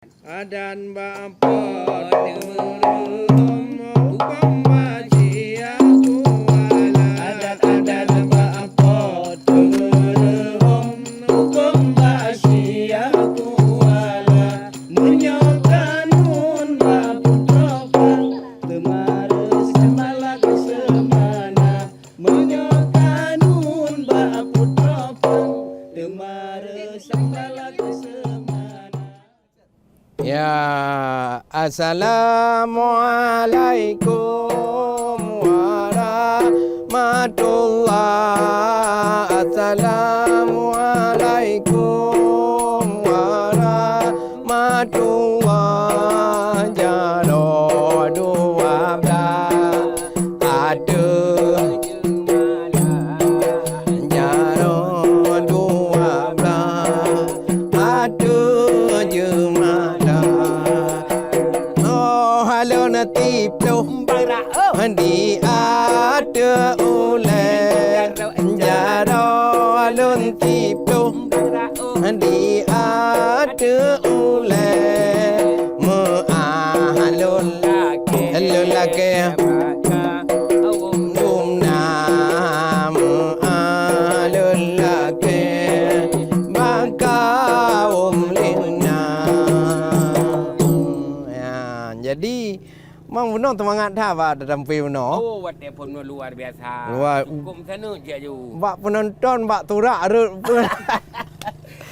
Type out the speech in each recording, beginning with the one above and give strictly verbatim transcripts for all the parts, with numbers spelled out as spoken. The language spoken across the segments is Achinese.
Adan bak Po teumeureuhom, hukôm bak Syiah kuala. Adan-adan bak Po teumeureuhom, hukôm bak Syiah kuala. Meunyoe kanun bak putroe pang, teuma reusam balak seumana. Meunyoe kanun bak putroe pang, teuma reusam balak seumana. Ya, assalamualaikum warahmatullah. Assalamualaikum warahmatullah. Jaroe dua blah ateueh. Jaroe dua blah ateueh jeumala. Oh, lôn tiploh di ateueh ulèe. Jaroe lôn tiploh di ateueh ulèe. Meu'ah lôn lakèe, lôn lakèe. Dum na meu'ah lôn lakèe bak kawôm lôn na. Ya, jadi, memang bunoe seumangat that bak tatampé bunoe. Oh, watèe phôn luar biasa. Luar. Cukup saneut jak ju. Bak penonton, bak turak rot.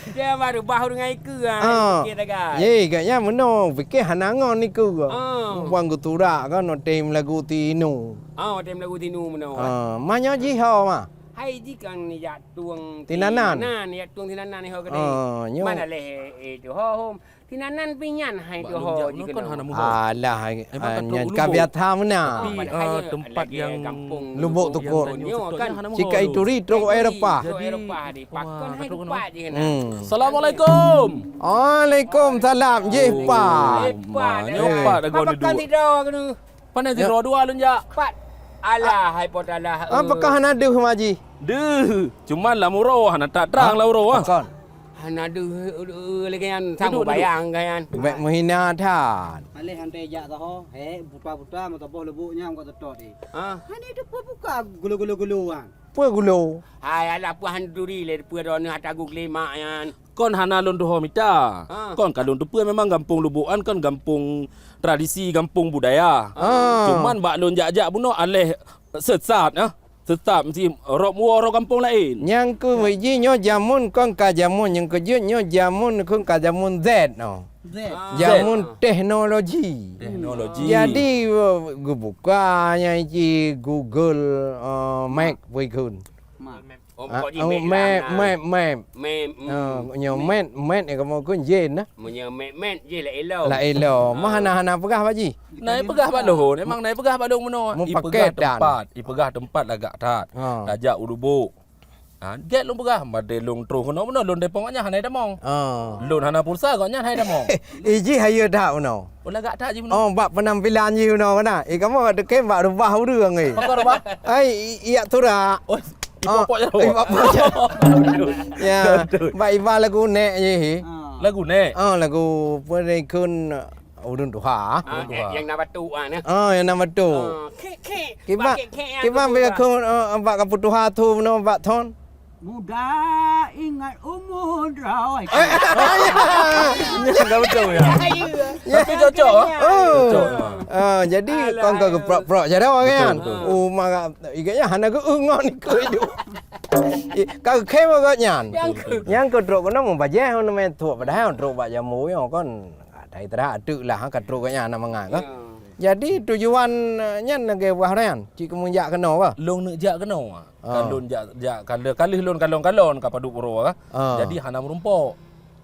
Dia baru bahu dengan ikeu, ah, Ah. Pikir dah, guys. Ye, gobnyan meunoe, pikir hana ngon ikeu. Ah. Buang geuturak kan, tem lagu tinu. Ah, tem lagu tinu meunoe. Ah, ma nyoe jih ho ma? Hai jih kan jak tueng tinanan. Tinanan, jak tueng tinanan ho keudeh. Ah, nyoe. Mana leh, eh, tu ho hom. Tinanan pi nyan hai tu ho jih keunoe. Alah, ah, nyan ka biasa meunan. Tapi, ah, tempat lagèe yang gampông Lubuk Tukot. Nyoe kan. Cika ituri trok Eropa. Trok Eropa di. Pakon hai tempat jih keunoe. Hmm. Assalamualaikum. Waalaikumsalam. Jih, Pak. Eh, Pak. Nyoe Pak dah goni dua. Pakon sidroe keunoe. Pane sidroe dua lôn jak. Pat. Alah, hai po talah. Apakah hana deuh, Mak Haji? Deuh. Cuman lam uroe hana that trang lam uroe, ah. Pakon? Hana deuh, eh, lagèe nyan, sanggob bayang kan. Bèk meuhina that. Aléh han teuh jak saho, he, buta-buta meusaboh lubuk nyan kok teutôt deh. Ah. Hana deuh peue buka gulo-gulo-gulo, ah. Peue gulo? Hai, alah, peue han turi lé, peue droeneuh ata geuglima nyan. Kon hana lôn tuho mita. Ah. Kon ka lôn teupeue memang gampông Lubuk an kon gampông tradisi, gampông budaya. Ah. Cuman bak lôn jak-jak bunoe aléh sesat, ah. Sesat meusti rot muwoe rot gampông laén. Nyang keu jih nyoe jameun kon ka jameun nyang keu jeuet, nyoe jameun kon ka jameun Z noh. Z. Ah. Jameun teknologi. Teknologi. Jadi, eh, geubuka nyang jih Google, eh, Map peue kheun. Map. Oh, ah, pokok jih oh, map, map, map. Map, hmm. Ah, nyoe map, map nyang kamoe kheun jén nah. Meunyoe map, map jih laén lom. Laén lom. Ah. Mah hana, hana peugah bak jih. Nai peugah bak lôn, memang nai peugah bak lôn meunoe. Ipeugah tempat, ipeugah tempat lagak that. Ha. Tajak u Lubuk. Ha, gèt lôn peugah, madé lôn troh keunoe meunoe, lôn telepon gobnyan hana tamong. Ha. Lôn hana pulsa, gobnyan hana tamong. Ijih hayeue that meunoe. Oh, lagak that jih meunoe. Oh, bak penampilan jih meunoe kana. Eh, kamoe ka teukem bak reubah ureueng, eh. Pakon reubah? Ai, i-, iyak turak. Oh, ipopok jaroe. Ipopok jaroe. Ya, bak iba lagu nèk jih. Lagu nèk? Oh, lagu peue kheun Ureueng tuha. Ah, ureueng tuha. Nyang na batuk, ah, nah. Ah, nyang na batuk. Ah, khek, khek. Kiban, bak khek, khek, ah, kiban tu bak budak. Ka, eh, bak kapeutuha tu meunoe bak thon. Muda ingat umur droe. Eh, ya. Nyang ka beutôi, ya. Ya. Tapi cocok, ah. Oh. Cocok, ah. Ah, jadi alah, kon ka geuprok-prok jaroe kan. Betul, betul. Uma ka, iga nyan hana geu ngon ikeu idup. Ka khém gobnyan. Nyang keu. Nyang keu trok keunoe mubajèe ngon meutuek padahai trok bak jambo nyoe kon. Ka tai teurak teuk lah, ka trok gobnyan hana mangat ka. Ya. Jadi tujuan, eh, nyan lagèe wah nyan, cit keu meujak keunoe bah. Lôn neuk jak keunoe. Ah. Ka lôn jak, jak, ka lheueh, ka lheueh lôn kalon-kalon ka padub uroe ka. Ah. Jadi hana meurumpok.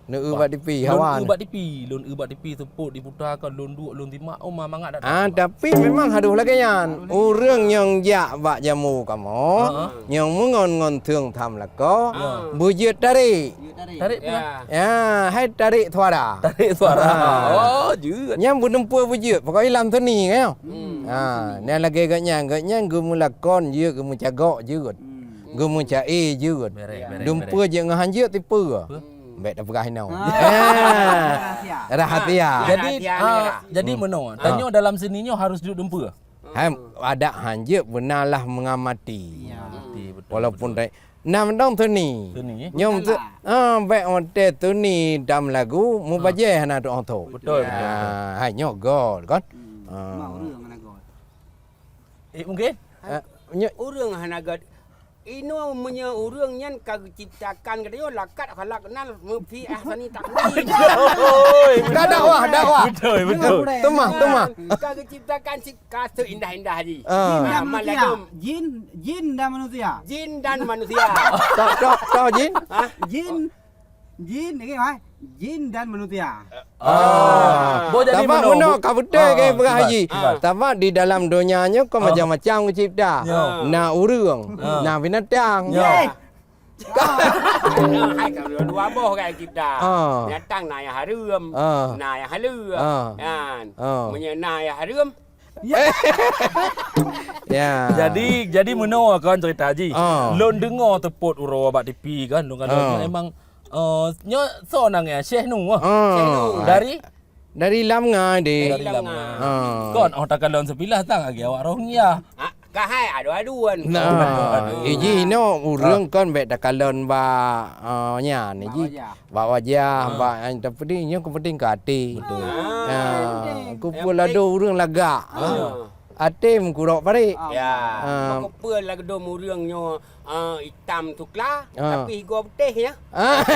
Neuk eu bak tipi, hawan. Lôn eu bak tipi, lôn eu bak tipi seupôt diputa ka lôn duek lôn simak, oh, ma mangat that. Ah, tapi memang harôh lagèe nyan. Ureueng nyang jak bak jambo kamoe, ah, nyang meungon ngon theueng tham lakoe, ah, beujeuet tarek. Tarek peue? Ya. Ya, hai tarek suara. Tarek suara. Ha. Oh, jeuet. Nyan beuneumpeue beujeuet, pokok ilèe lam seuni, kan? Hmm. Ha, nyan lagèe gobnyan, gobnyan geumeulakon jeuet, geumeucagok jeuet. Hmm. Geumeucaé jeuet. Bereh, bereh, bereh. Dumpeue jeuet ngon han jeuet tipeue. Peue? Bèk tapeugah inoe. Ah. Ah. Rahasia. Rahasia. Jadi, rahasia ah, negara. Jadi meunoe, tanyoe dalam seni nyoe harus duek dumpeue. Hai, adak hanjeuet beuna lah mengamati. Ya. Betul, betul, walaupun betul. Na mantong seni. Seni, eh? Nyoe beutôi, ah, bèk watèe seni dan lagu, mubajèe hana teuoh tho. Betul, betul, betul. Ah, hai nyoe göt kan? Hmm. Ah. Cuma ureueng hana göt. Eh, mungkin? Ah, nyoe ureueng hana göt. Inoe meunyoe ureueng nyan ka geuciptakan geutanyoe lakat khalaqnal fi ahsani taqwim. Oi, betul. Dah dakwah, dakwah. Betul, betul. Teumah, teumah. Ka geuciptakan si Ka seuindah-indah jih. Ah. Jin dan manusia. Jin, jin dan manusia. Jin dan manusia. Toh, toh, toh, jin? Hah? Jin, jin, ni, hai. Jin dan manusia. Ah. Boh jadi sabab meunoe, meunoe ka beutôi ke peugah kiban, Haji. Kiban. Sabab di dalam donya nyoe kan macam-macam geucipta. Ya. Na ureueng, na binatang. Ya. Hai ka dua boh kan kita. Ah. Binatang na nyang hareuem, na nyang haleue. Ah. Kan. Ah. Meunyoe na nyang hareuem, ya. Ya. Jadi, jadi meunoe kan cerita Haji. Ah. Lôn deungoe teupot uroe bak T V kan, lôn kan memang, eh, nyoe soe nan ya? Syekh Nuh. Ah. Syekh Nuh. Dari Dari Lamngai deh. Dari Lamngai. Ha. Kon oh takalon seubilah tang lagèe awak Rohingya. Ah, ka hai adu-aduan. Nah, adu-aduan. Iji inoe ureueng kon bèk takalon bak, ah, nyan, iji. Bak wajah. Bak wajah, bak yang terpenting, nyoe keupenting keu até. Betul. Ah. Ha, kupeue lado ureueng lagak. Ah. Até meukurok parék. Ya. Ah. Maka peue lagèe dom ureueng nyoe, ah, itam sukla, tapi higoe putéh ya. Ah.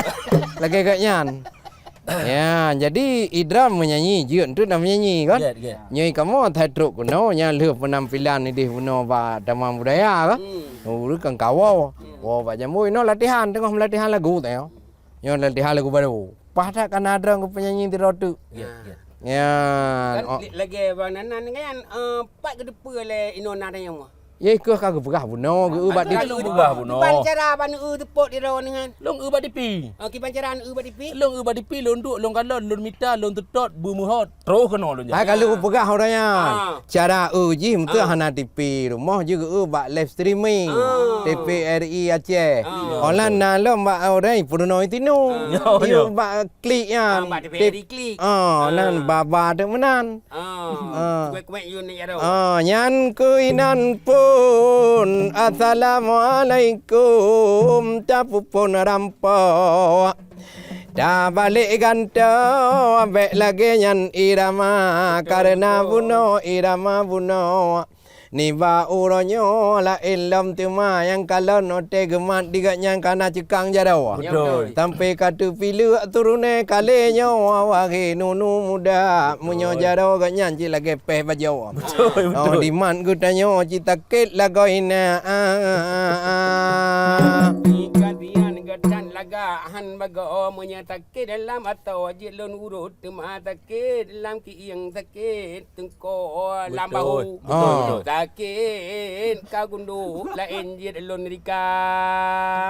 Lagèe gobnyan. Ya, jadi Idram menyanyi, jeuet enteuk na menyanyi kan? Jeuet, jeuet. Nyoe kamoe that trok keunoe, nyan lheueh penampilan idéh bunoe bak Taman Budaya kan? Hmm. Ureueng kan kawoe. Hmm. Woe bak jambo, inoe latihan, teungoh meulatihan lagu teuh. Nyoe latihan lagu baru. Paih that ka na droe keu penyanyi sidroe teuk. Jeuet, jeuet. Ya. Kan oh. Li-, lagèe bang Nanan kan, eh, pat geuteupeue lé inoe na tanyong. Ye, keuh ka geupeugah bunoe, geu-eu bak T V. Lôn peugah bunoe. Kiban cara ban eu teupot di droeneuh nyan? Lôn eu bak T V. Oh, kiban cara eu bak T V? Lôn eu bak T V, lôn duek, lôn kalon, lôn mita, lôn teutot, beumeuhot. Troh keunoe lôn jak. Hai, ka lôn peugah uroe nyan. Ah. Cara eu jih, meuteuh hana T V rumoh, jih geu-eu bak live streaming. Ah. T V R I Aceh. Ah. Online na lom bak uroe nyan, peurunoe tinoh. Yo, yo. Bak klik nyan. Ah, bak T V R I klik. Ah, nan ba-ba teuk meunan. Ah, kuek-kuek yue ni ya. Ah, nyan keuh inan pun. Assalamualaikum, tapeuphon rampo. Tabalek gantoe, bèk lagèe nyan irama, karena bunoe irama bunoe. Nibak uroe nyoe laén lom teuma nyang kalon watèe geumat di gobnyan ka na ceukang jaroe. Betul. Sampai ka teupileuk turune kalé nyoe, wahé nunu muda, meunyoe jaroe gobnyan cit lagèe péh bajoe. Betul, betul. Oh, dimat geutanyoe cit takét lagoe na. Kasihan geutan lagak han bagoe, meunyoe takét dalam atoe jeuet lôn urot, teuma takét lam kieng sakét. Teungko lam bahu. Betul, betul. Sakét ka gunduk laén jeuet lôn rika.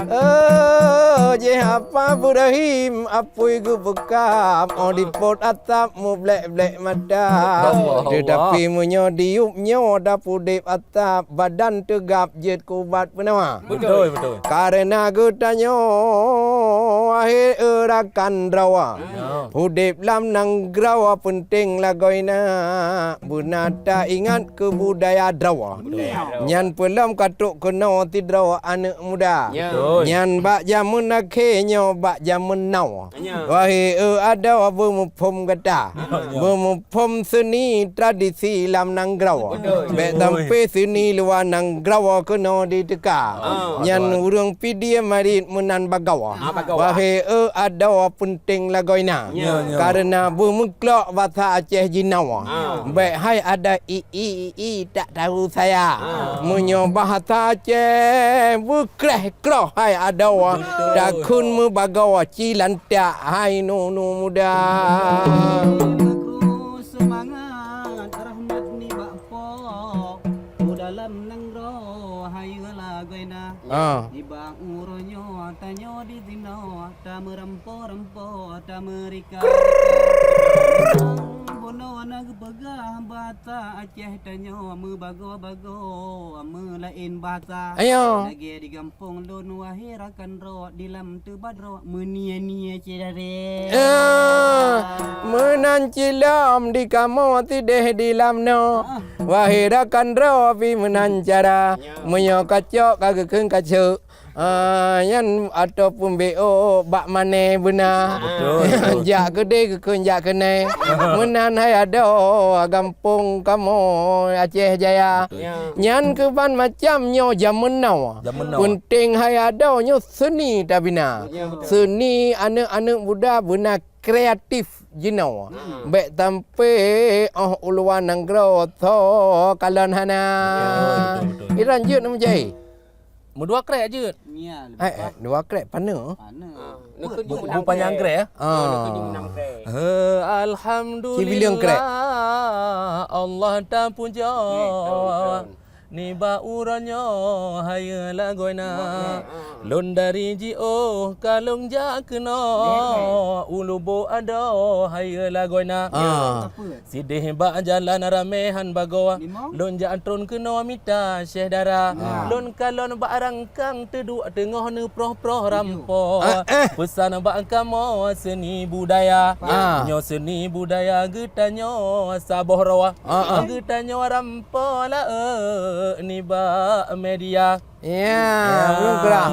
Oh, jih apa Ibrahim apui geupeukab, oh, di pot atap mublek-blek mata. Allah, Allah. Tetapi meunyoe diyueb nyoe dapudeb atap, badan teugab jeuet keu ubat peunawa. Betul, betul. Karena geutanyoe, wahé rakan droe. Ya. Udeb lam nanggroe peunteng lagoe na, beuna taingat keu budaya droe. Betul. Nyan peulom ka trok keunoe sidroe aneuk muda. Ya. Betul. Nyan bak jamén akhé nyoe bak jamén now. Ya. Wahé eu adoe beumuphom gata. Ya. Beumuphom seuni tradisi lam nanggroe. Betul. Bèk sampai seuni luwa nanggroe keunoe jiteuka. Ah. Nyan ureueng Pidie marit meunan bagoe. Ah, bagoe. Wahé eu adoe peunteng lagoe na. Ya, ya. Karena beumeuklok basa Aceh jinoe. Ah. Bèk hai ada i, i, i, i, tak tahu saya. Ah. Meunyoe bahasa Aceh beukreh kroh hai adoe. Betul. Takheun meubagoe cilantak hai nunu muda. Seumangat rahmat nibak Po, u dalam nanggroe hayeue lagoe na. Ah. Nibak uroe nyoe tanyoe di sinoe, tameurampo-rampo, tameurika-rika. Bunoe na geupeugah basa Aceh tanyoe meubagoe-bagoe, meulaén bahasa. Ayo. Lagée di gampông lôn, wahé rakan droe, di lam teuba droe, meunie-nie cidare. Ah, meunan cilom di kamoe sideh di lam noe. Ah. Wahé rakan droe, pi meunan cara. Ya. Meunyoe kacok ka geukheun kaceuk. Ah, nyan ataupun B O bak mané beuna. Betul, betul. Jak keudeh geukheun jak keunai. Meunan hai adoe gampông kamoe Aceh Jaya. Betul. Ya. Nyan keuban macam nyoe jameun now. Jameun now. Peunteng hai adoe nyoe seuni tabina. Ya, betul. Seuni aneuëk-aneuëk muda beuna kreatif jinoe. Hmm. Bék sampai óh u luwa nanggroe tho kalon hana. Ya, betul, betul. Iran jeuet meujai. Meudua krek jeuet. Nya, eh, eh, dua krek pane? Pane. Ah, neukeujeuet bu-, bu panyang krek, ya? Ah. Ah, neukeujeuet nam krek. He, alhamdulillah, Cibileung krek. Allah tapuja. Krek, krek, krek. Nibak uroe nyoe hayeue lagoena. Krek, krek. Ah. Lôn dari jiôh ka lôn jak keunoe, u lubôk adoe hayeue lagoena. Ah. Sideh bak jalan ramé han bagoe. Limong. Lôn jak tron keunoe mita Syeh Dara. Ya. Lôn kalon bak rangkang teuduek teungoh neuproh-proh rampo. Ah, eh. Peusan bak kamoe seuni budaya. Ah. Nyoe seuni budaya geutanyoe saboh roh. Ah, ah. Geutanyoe rampo laôt nibak media. Ya, ya. Belum kerah.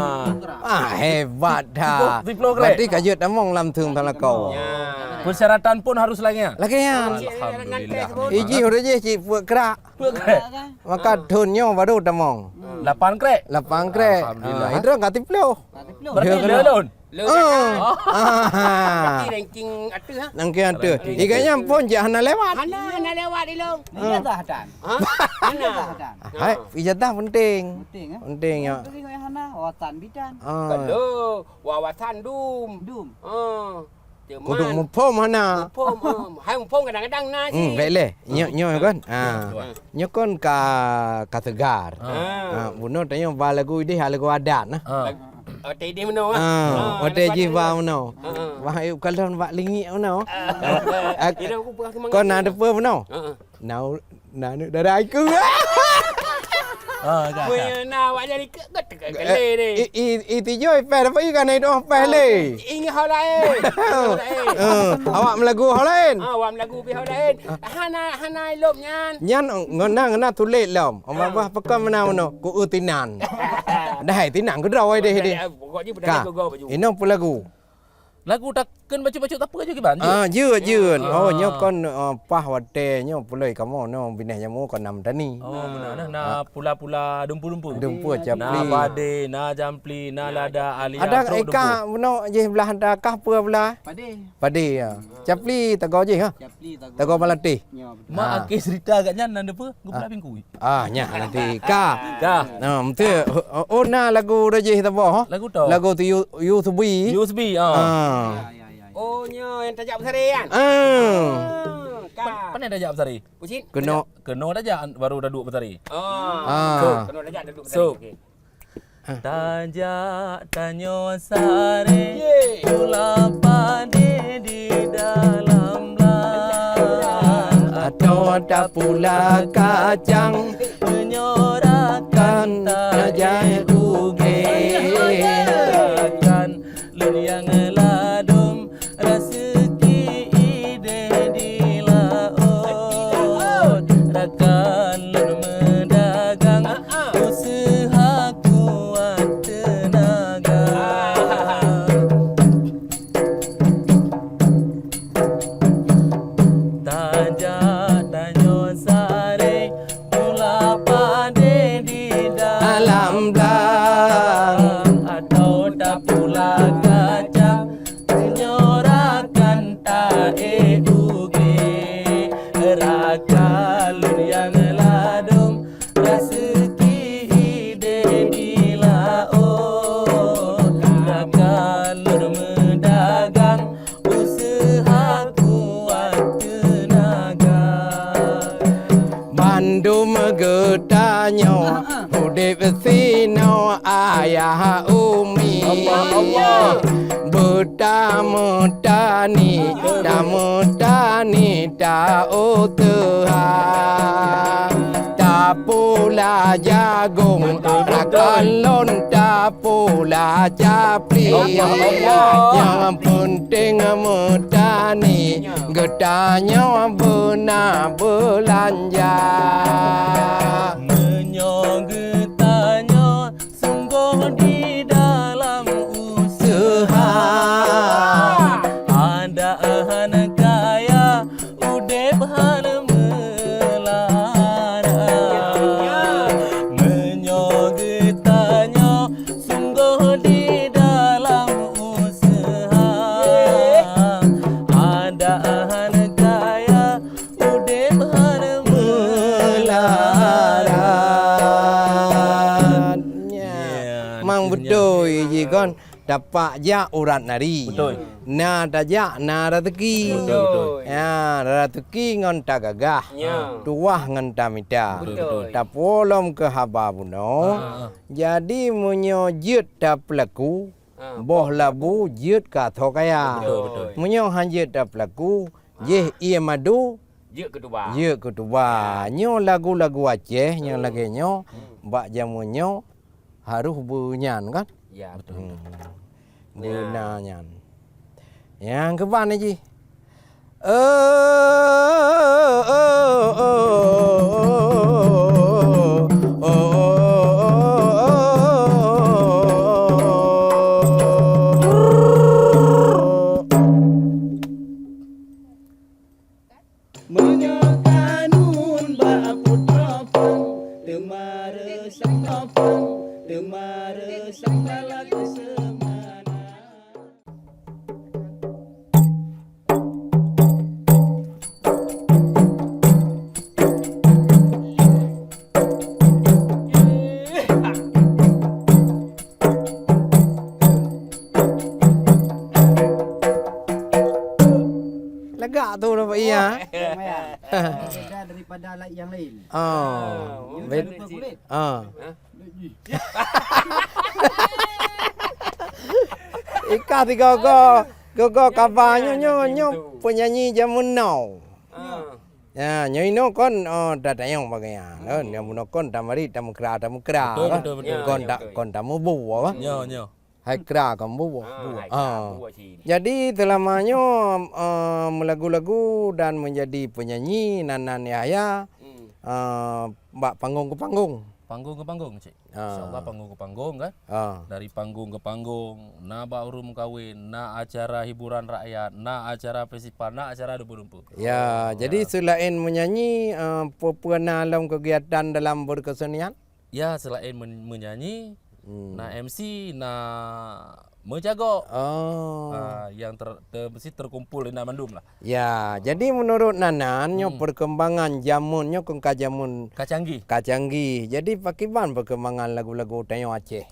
Ah, hebat dah. Tipu, tipu, Greg. Berarti ka jeuet tamong lam thôn Talakau. Ya. Persyaratan pun harus lagi, ya? Lagi, ya. Alhamdulillah. Iji udah je cik buat kerak. Buat kerak. Maka thôn nyoe baru tamong. Lapan krek. Lapan krek. Alhamdulillah. Ah, itu kan tipu. Berarti dia, dia, dia. Lôn. Lôn. Ah. Ah. Tapi ranking ateuh, ha? Ranking ateuh. Ranking ateuh. Iga nyan phon jak hana lewat. Hana, hana lewat di lôn. Ah. Ijazah tan. Ha? Hana. Ijazah tan. Hai, ijazah penting. Penting, eh? Penting, ya. Tapi ngon hana, wawasan bidan. Ah. Kalau wawasan dum. Dum. Ah. Cuman kudu muphom hana. Muphom, ah. Hai muphom kadang-kadang na. Hmm, cit. Baik leh. Nyoe, nyoe kan. Ah. Nyoe kan ka, ka segar. Ah. Ah, bunoe tanyoe ba lagu ideh, lagu adat nah. Ah. Lag-, oh, tadi meunoe, ah. Ah, watèe jih ba meunoe. Ah, ah. Wah, ayo kalon bak lingiek meunoe. Ah. Ah, kira aku peugah semangat kon ni. Ada apa meunoe? Ah, ah. Na u-, na aneuk dara aku. Ah, dah, dah. Punya na awak jadi ke, ke, ke, ke, le ni. I, i, i, tijoh ipeh, apa i kan itu peh le? Ingat hal lain. Hal lain. Eh, awak melagu hal lain. Ah, awak melagu pi hal lain. Hana, hana ilop nyan. Nyan ngena, ngena tuléh lom. Oma bah pekan meunan meunoe, ku utinan. Dah hai tinan ku draw deh deh. Pokok je. Ka. Inoe pun lagu. Lagu takheun bacut-bacut tapa je kiban? Ah, jeuet, jeuet. Ah. Oh, nyoe kon, ah, pah watèe nyoe pulai kamoe nyoe binèh jameun kon na meutani. Oh, beuna nah. Na pula-pula dumpu-dumpu. Dumpu, capli. Na padé, na jampli, na lada, alia trok dumpu. Ada eka meunoe jih blah ada kah pue blah? Padé. Padé, ya. Capli tagoe jih, ha? Capli tagoe. Tagoe balatéh. Nyoe, betul. Mak akhé cerita agak nyan nan depe? Geupeulak bingkui. Ah, nyan nanti. Ka. Ka. Nah, mesti, oh, oh, na lagu dah jih tabo, ha? Lagu tu. Lagu tu U-, U S B. U S B, ah. Ah. Ya, ya, ya, ya. Oh, nyoe nyang tajak beusaré kan? Ah. Ah, ka. Pan-, pandai tajak beusaré? Ucit. Keno. Keno tajak baru dah duek beusaré. Ah. Ah. So, keno tajak dah duek beusaré. So. Okey. Tajak tanyoe saré, ye, pula padé di dalam blang, atau tapula kacang, meunyoe rakan tajak ugé. Rakan lôn nyang ladôm, raseuki idéh di laôt, rakan lôn meudagang, useuha kuat teunaga. Tajak tanyoe saré, pula padé di dalam blang, atau tapula kacang, meunyoe rakan taék ugé. Rakan lôn nyang ladôm, raseuki idéh di laôt. Rakan lôn meudagang, useuha kuat teunaga. Bandum geutanyoe udép sinoe ayah umi. Allah, Allah. Beutameutani, tameutani, tauseuha. Pula jagong, rakan lôn tapula capli. Nyang peunteng meutani, geutanyoe beuna beulanja. Meunyoe geutanyoe sunggoh di dalam useuha, adak hana kaya, udeb hana meulara. Meunyoe geutanyoe sunggoh di dalam useuha, adak hana kaya, udeb hana meulara. Ya. Mang beutôi jih kon. Tapak jak urat nari. Beutôi. Na tajak na raseuki. Beutôi, beutôi. Ya, raseuki ngon tagagah. Ya. Tuwah ngon tamita. Beutôi. Tapuwoe lom keu haba bunoe. Ah, ah. Jadi meunyoe jeuet tapeulaku, ah, boh labu jeuet ka tho kaya. Beutôi, beutôi. Meunyoe han jeuet tapeulaku, jih ié madu, jeuet keu tuba. Jeuet keu tuba. Ya. Nyoe lagu-lagu Aceh, nyoe lagée nyoe, bak jameun nyoe harôh beunyan kan? Ya, betul. Hmm. Beuna nyan. Nyang keuban jih. Meunyoe kanun bak putroe pang, teuma reusang nopang, teuma reusang balak seumana. Lagak tu nampak iya. Lumayan. Beda daripada lain yang lain. Ah. Dia bukan kulit. Ah. Ikat tiga go, go, go kaba nyo, nyo, nyo penyanyi jameun now. Ah. Ya, nyoe inoe kon, oh, tatanyong bagai nyan, kan? Nyang bunoe kon tamari, tamukra, tamukra, betul, kan? Betul, betul. Kon ta-, kon tamubu, apa? Nyo, nyo. Hai kra kon bu. Ah, hai kra, ah, bu cit. Jadi, seulama nyoe, eh, meulagu-lagu dan menjadi penyanyi, nan, nan Yahya, eh, bak panggung ke panggung. Panggung ke panggung, cik. Ah. Insya Allah, panggung ke panggung, kan? Ah. Dari panggung ke panggung, na bak ureueng meukawen, na acara hiburan rakyat, na acara festival, na acara dumpeue-dumpeue. Ya, jadi selain menyanyi, eh, peue-peue na lom kegiatan dalam berkesenian? Ya, selain men-, menyanyi, na M C, na meucagok. Oh. Ah, yang ter-, ter-, mesti terkumpul inan mandum lah. Ya, jadi menurut Nanan, nyoe perkembangan jameun nyoe kon ka jameun ka canggih. Ka canggih. Jadi, pakiban perkembangan lagu-lagu tanyoe Aceh?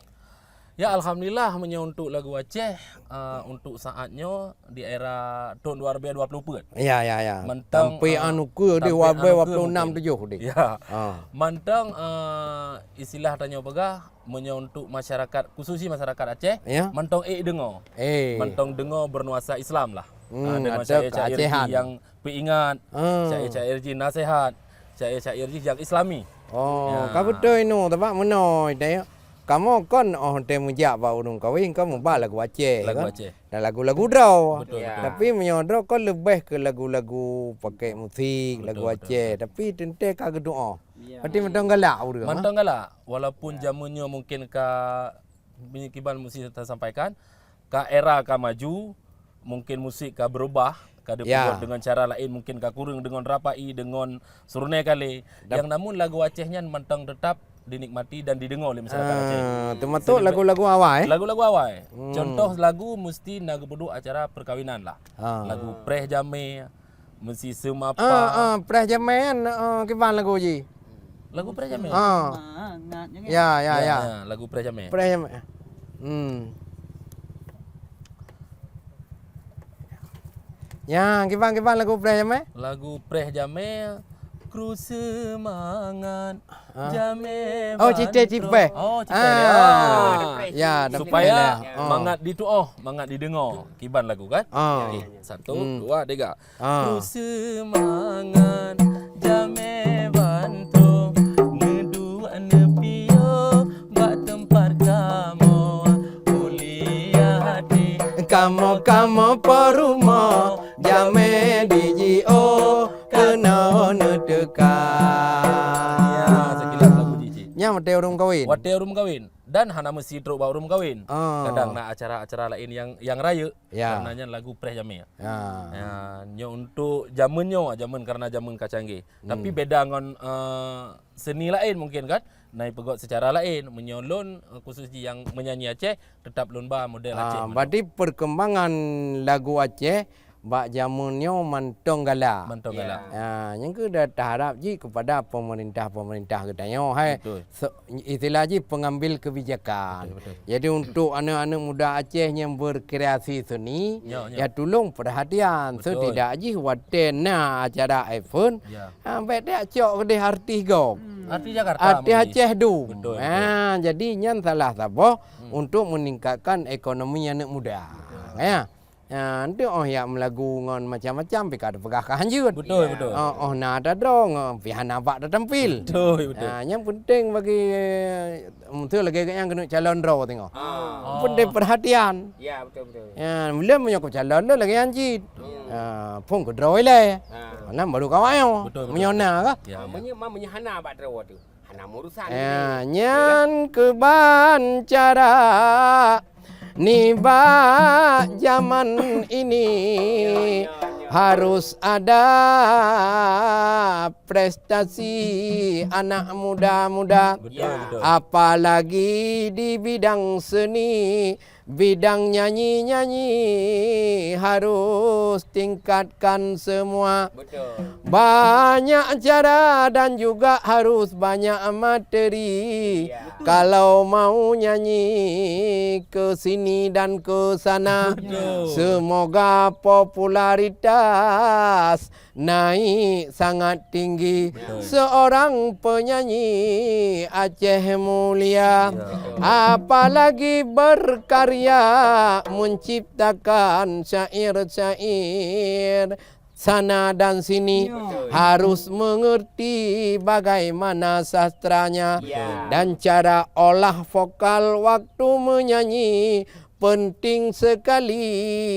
Ya, alhamdulillah, meunyoe untuk lagu Aceh, ah, untuk saat nyoe di era tahun dua ribu dua puluh empat. Ya, ya, ya. Mantong, sampai, ah, anu ke deh, sampai anu ke dua ribu dua puluh enam mungkin. Tujuh deh. Ya. Ah. Mantong, ah, istilah tanyoe peugah, meunyoe untuk masyarakat, khususi masyarakat Aceh, ya, mantong ék deungoe. Eh. Mantong deungoe bernuansa Islam lah. Hmm, ah, dengan atau syair-syair keacehan. Jih yang peuingat, hmm, syair-syair jih nasihat, syair-syair jih yang Islami. Oh, ya. Ka beutôi nyoe, teuma meunoe, deh. Kamoe kon óh teu meujak bak ureueng kawin, kon meuba lagu Aceh, kan? Lagu Aceh. Dan lagu-lagu droe. Betul, ya, betul. Tapi meunyoe droe kon leubeh keu lagu-lagu pakai musik, betul, lagu Aceh. Betul. Tapi teuntée ka geutu'oh. Ya. Berarti mantong galak ureueng, ha? Mantong galak. Walaupun jameun nyoe mungkin ka, kiban meusti tasampaikan, ka era ka maju, mungkin musik ka berubah, ka dipeubuet dengan cara laén, mungkin ka kureueng deungon rapai, deungon seureunoe kalé. Nyang namun lagu Aceh nyan mantong teutap dinikmati dan dideungoe lé masyarakat Aceh. Ah, teumasuk lagu-lagu awai, eh? Lagu-lagu awai. Hmm. Contoh lagu mesti na geupeuduek acara perkawinan lah. Ah. Lagu Preh Jamé, meusi seumapa. Ah, ah, Preh Jamé nyan, ah, kiban lagu jih? Lagu Preh Jamé. Ah. Semangat nyan, kan? Ya, ya, ya, ya. Ya, lagu Preh Jamé. Preh Jamé. Hmm. Ya, kiban, kiban lagu Preh Jamé? Lagu Preh Jamé, Kru Seumangat, ah, Jamé. Oh, Cité Cipéh. Oh, Cité. Ah. Ah. Ya, supaya mangat ditu'oh, mangat dideungoe. Kiban lagu, kan? Ah. Okey, satu, hmm, dua, tiga. Ah. Ku seumangat jamé bantu, Kamoe-kamoe po rumoh, jamé dijiôh keunoe neuteuka. Ya, sekilas lagu jih, Cik. Nyan watèe ureueng kawin. Watèe ureueng kawin. Dan hana meusi trok bak ureueng kawin. Ah. Kadang na acara-acara laén nyang, nyang rayeuk. Ya. Karena nyan lagu preh jamé. Ya. Ya, nyoe untuk jameun nyoe, jameun karena jameun ka canggih. Tapi Hmm. beda ngon, eh, seni laén mungkin kan? Na ipeugöt secara laén. Meunyoe lôn, eh, khusus jih nyang menyanyi Aceh, tetap lôn ba model Aceh Ah, mantong. Berarti perkembangan lagu Aceh bak jameun nyoe mantong galak. Mantong galak. Ya. Ah, nyang keuh dah taharap jih kepada pemerintah-pemerintah geutanyoe, hai. Betul. Se-, istilah jih pengambil kebijakan. Betul, betul. Jadi untuk aneuk-aneuk muda Aceh nyang berkreasi seni, Ya, ya. ya tulông perhatian. Betul. Setidak jih watèe na acara event, Ya. ha, bèk tajak cok keudeh artis gob. Hmm. Artis Jakarta Artis mungkin. Aceh dum. Betul, betul. Ha, jadi nyan salah saboh Hmm. untuk meningkatkan ekonomi aneuk muda. Betul. Ya. Ha, enteuk 'oh jak meulagu ngon macam-macam, pih ka tapeugah ka hanjeuet. Betul, betul. Ha, 'oh na tadroe, pih hana bak tatampil. Betul, betul. Ha, nyang penting bagi, eh, beutôi lagèe nyang keuneuk calon droe tengok. Ah. Penting perhatian. Ya, betul, betul. Ya, ulôn meunyoe ku calon lôn lagèe nyan cit. Hmm. Ha, phôn keudroe ilèe. Ha. Nyan baru kawan nyoe. Betul, betul. Meunyoe na kah? Ya, Ah, ya. meunyoe, ma-, meunyoe hana bak droe tu. Hana urusan. Ya, nyan keuban cara nibak zaman ini Ya, ya, ya. harus ada prestasi anak muda-muda. Betul, Ya. betul. Apalagi di bidang seni, bidang nyanyi-nyanyi harus tingkatkan semua. Betul. Banyak cara dan juga harus banyak materi. Ya. Kalau mau nyanyi ke sini dan ke sana, Betul. semoga popularitas naik sangat tinggi. Betul. Seorang penyanyi Aceh mulia, Ya. apalagi berkarya menciptakan syair-syair sana dan sini, Betul. harus mengerti bagaimana sastranya Ya. dan cara olah vokal waktu menyanyi. Penting sekali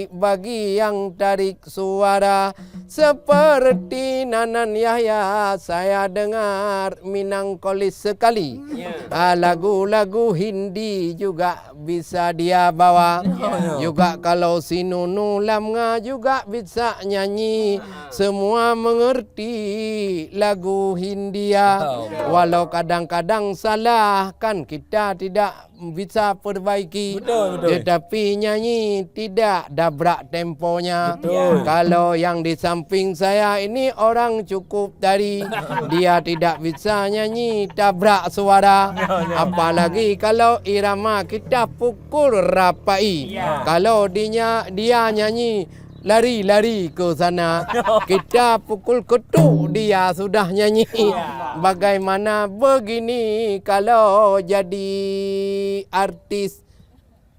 bagi yang tarik suara. Seperti Nanan Yahya, saya dengar Minangkolis sekali. Ya. Ah, lagu-lagu Hindi juga bisa dia bawa. Ya, ya. Juga kalau si Nunu Lamnga juga bisa nyanyi. Ah. Semua mengerti lagu Hindia. Betul. Walau kadang-kadang salah, kan kita tidak bisa perbaiki. Betul, betul. Tetapi nyanyi tidak dabrak temponya. Betul. Kalau yang di samping saya ini orang cukup tari, dia tidak bisa nyanyi tabrak suara. Ya, ya. Apalagi kalau irama kita pukul rapai. Ya. Kalau dinya, dia nyanyi lari-lari ke sana. Kita pukul ketuk, dia sudah nyanyi. Ya. Bagaimana begini kalau jadi artis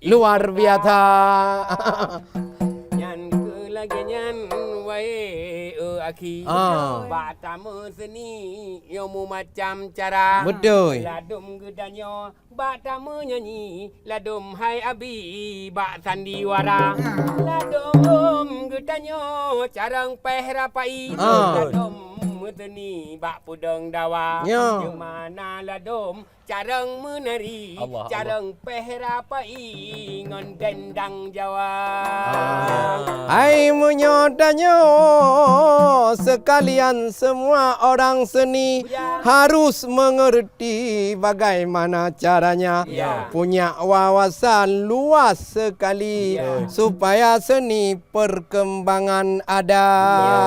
luar biasa? Nyan keuh lagèe nyan, wahé, eh, akhi. Ah. Bak tameuseni, nyoe meumacam cara. Betul. Ladôm geutanyoe bak tameunyanyi, ladôm hai abi bak sandiwara. Ladôm geutanyoe carông péh rapai. Ah. Ladôm meuteuni bak peudong dawa. Ya. Di mana ladôm carông meunari, Allah, Allah. Carông péh rapai ngon dendang Jawa. Ah. Hai meunyoe tanyoe sekalian semua orang seni Ya. harus mengerti bagaimana caranya Ya. punya wawasan luas sekali Ya. supaya seni perkembangan ada. Ya.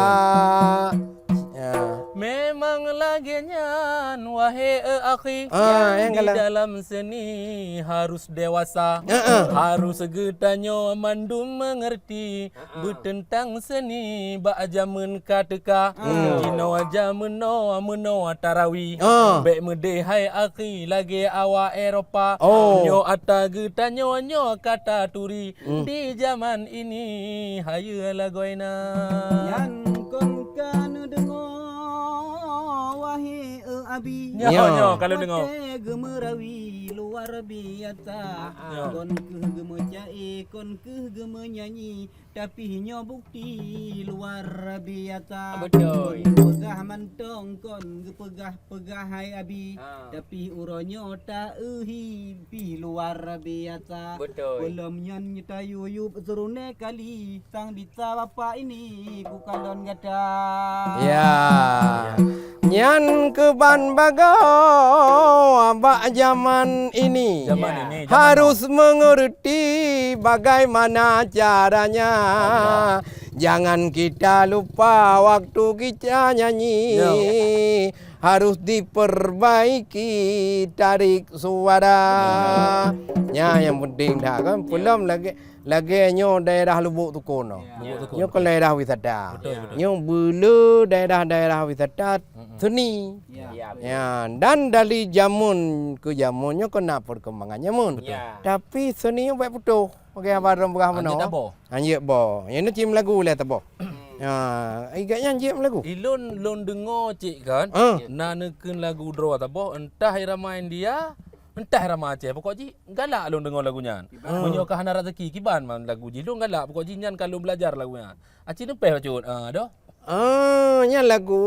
Ya. Memang lagèe nyan, wahé, eh, akhi. Ah, Di nyang galak. dalam seni harus dewasa. Heeh. Harus geutanyoe mandum mengerti. Beuteuntang seni bak jameun ka teuka. Hmm. Jinoe jameun noe meunoe tarawi. Ah. Bèk meudeh hai akhi lagèe awak Eropa. Oh. Nyoe ata geutanyoe nyoe ka taturi. Hmm. Di zaman ini hayeue lagoena. Nyan kon ka neudeungoe, wahé, eh, abi. Nyoe, Ya. nyoe, kalau deungoe. Watèe geumeurawi luar biasa. Ah, ah. Kon keuh geumeucai, kon keuh geumeunyai, tapi nyoe bukti luar biasa. Betul. Kon geupeugah mantong, kon geupeugah-peugah hai Abi. Ah. Tapi uroe nyoe ta-euhi pih luar biasa. Betul. Peulom nyan tayue yub seurune kali, sang bisa Bapak ini kukalon gata. Ya. Ya. Nyan keuban bagoe bak zaman ini. Zaman ini, zaman now. Harus mengerti bagaimana caranya. Allah. Jangan kita lupa waktu kita nyanyi. Ya. Harus diperbaiki tarik suara. Nya yang penting dah kan. Ya. Peulom lagi Lagèe nyoe daerah Lubuk Tukon nyoe. Ya. Lubuk Tukon. Nyoe kon daerah wisata. Betul, betul. Nyoe beu le daerah-daerah wisata seni. Ya. Ya, dan dari jameun ke jameun nyoe keunan perkembangan jameun. Ya. Tapi seni nyoe bèk putôh. Oke, apa dong peugah meunoe? Hanjeuet taboh. Hanjeuet boh. Nyoe cit meulagu lé taboh. Ya, igat nyan jeuet meulagu. Ilôn lôn deungoe cit kan. Ah. Na neukheun lagu droe taboh, entah irama India, entah irama Aceh. Pokok jih galak lôn deungoe lagu nyan. Kiban. Ah. Meunyoe ka hana raseuki, kiban man lagu jih. Lôn galak, pokok jih nyan ka lôn beulajar lagu nyan. Aci neupèh bacut. Ah, doh. Ah, nyan lagu,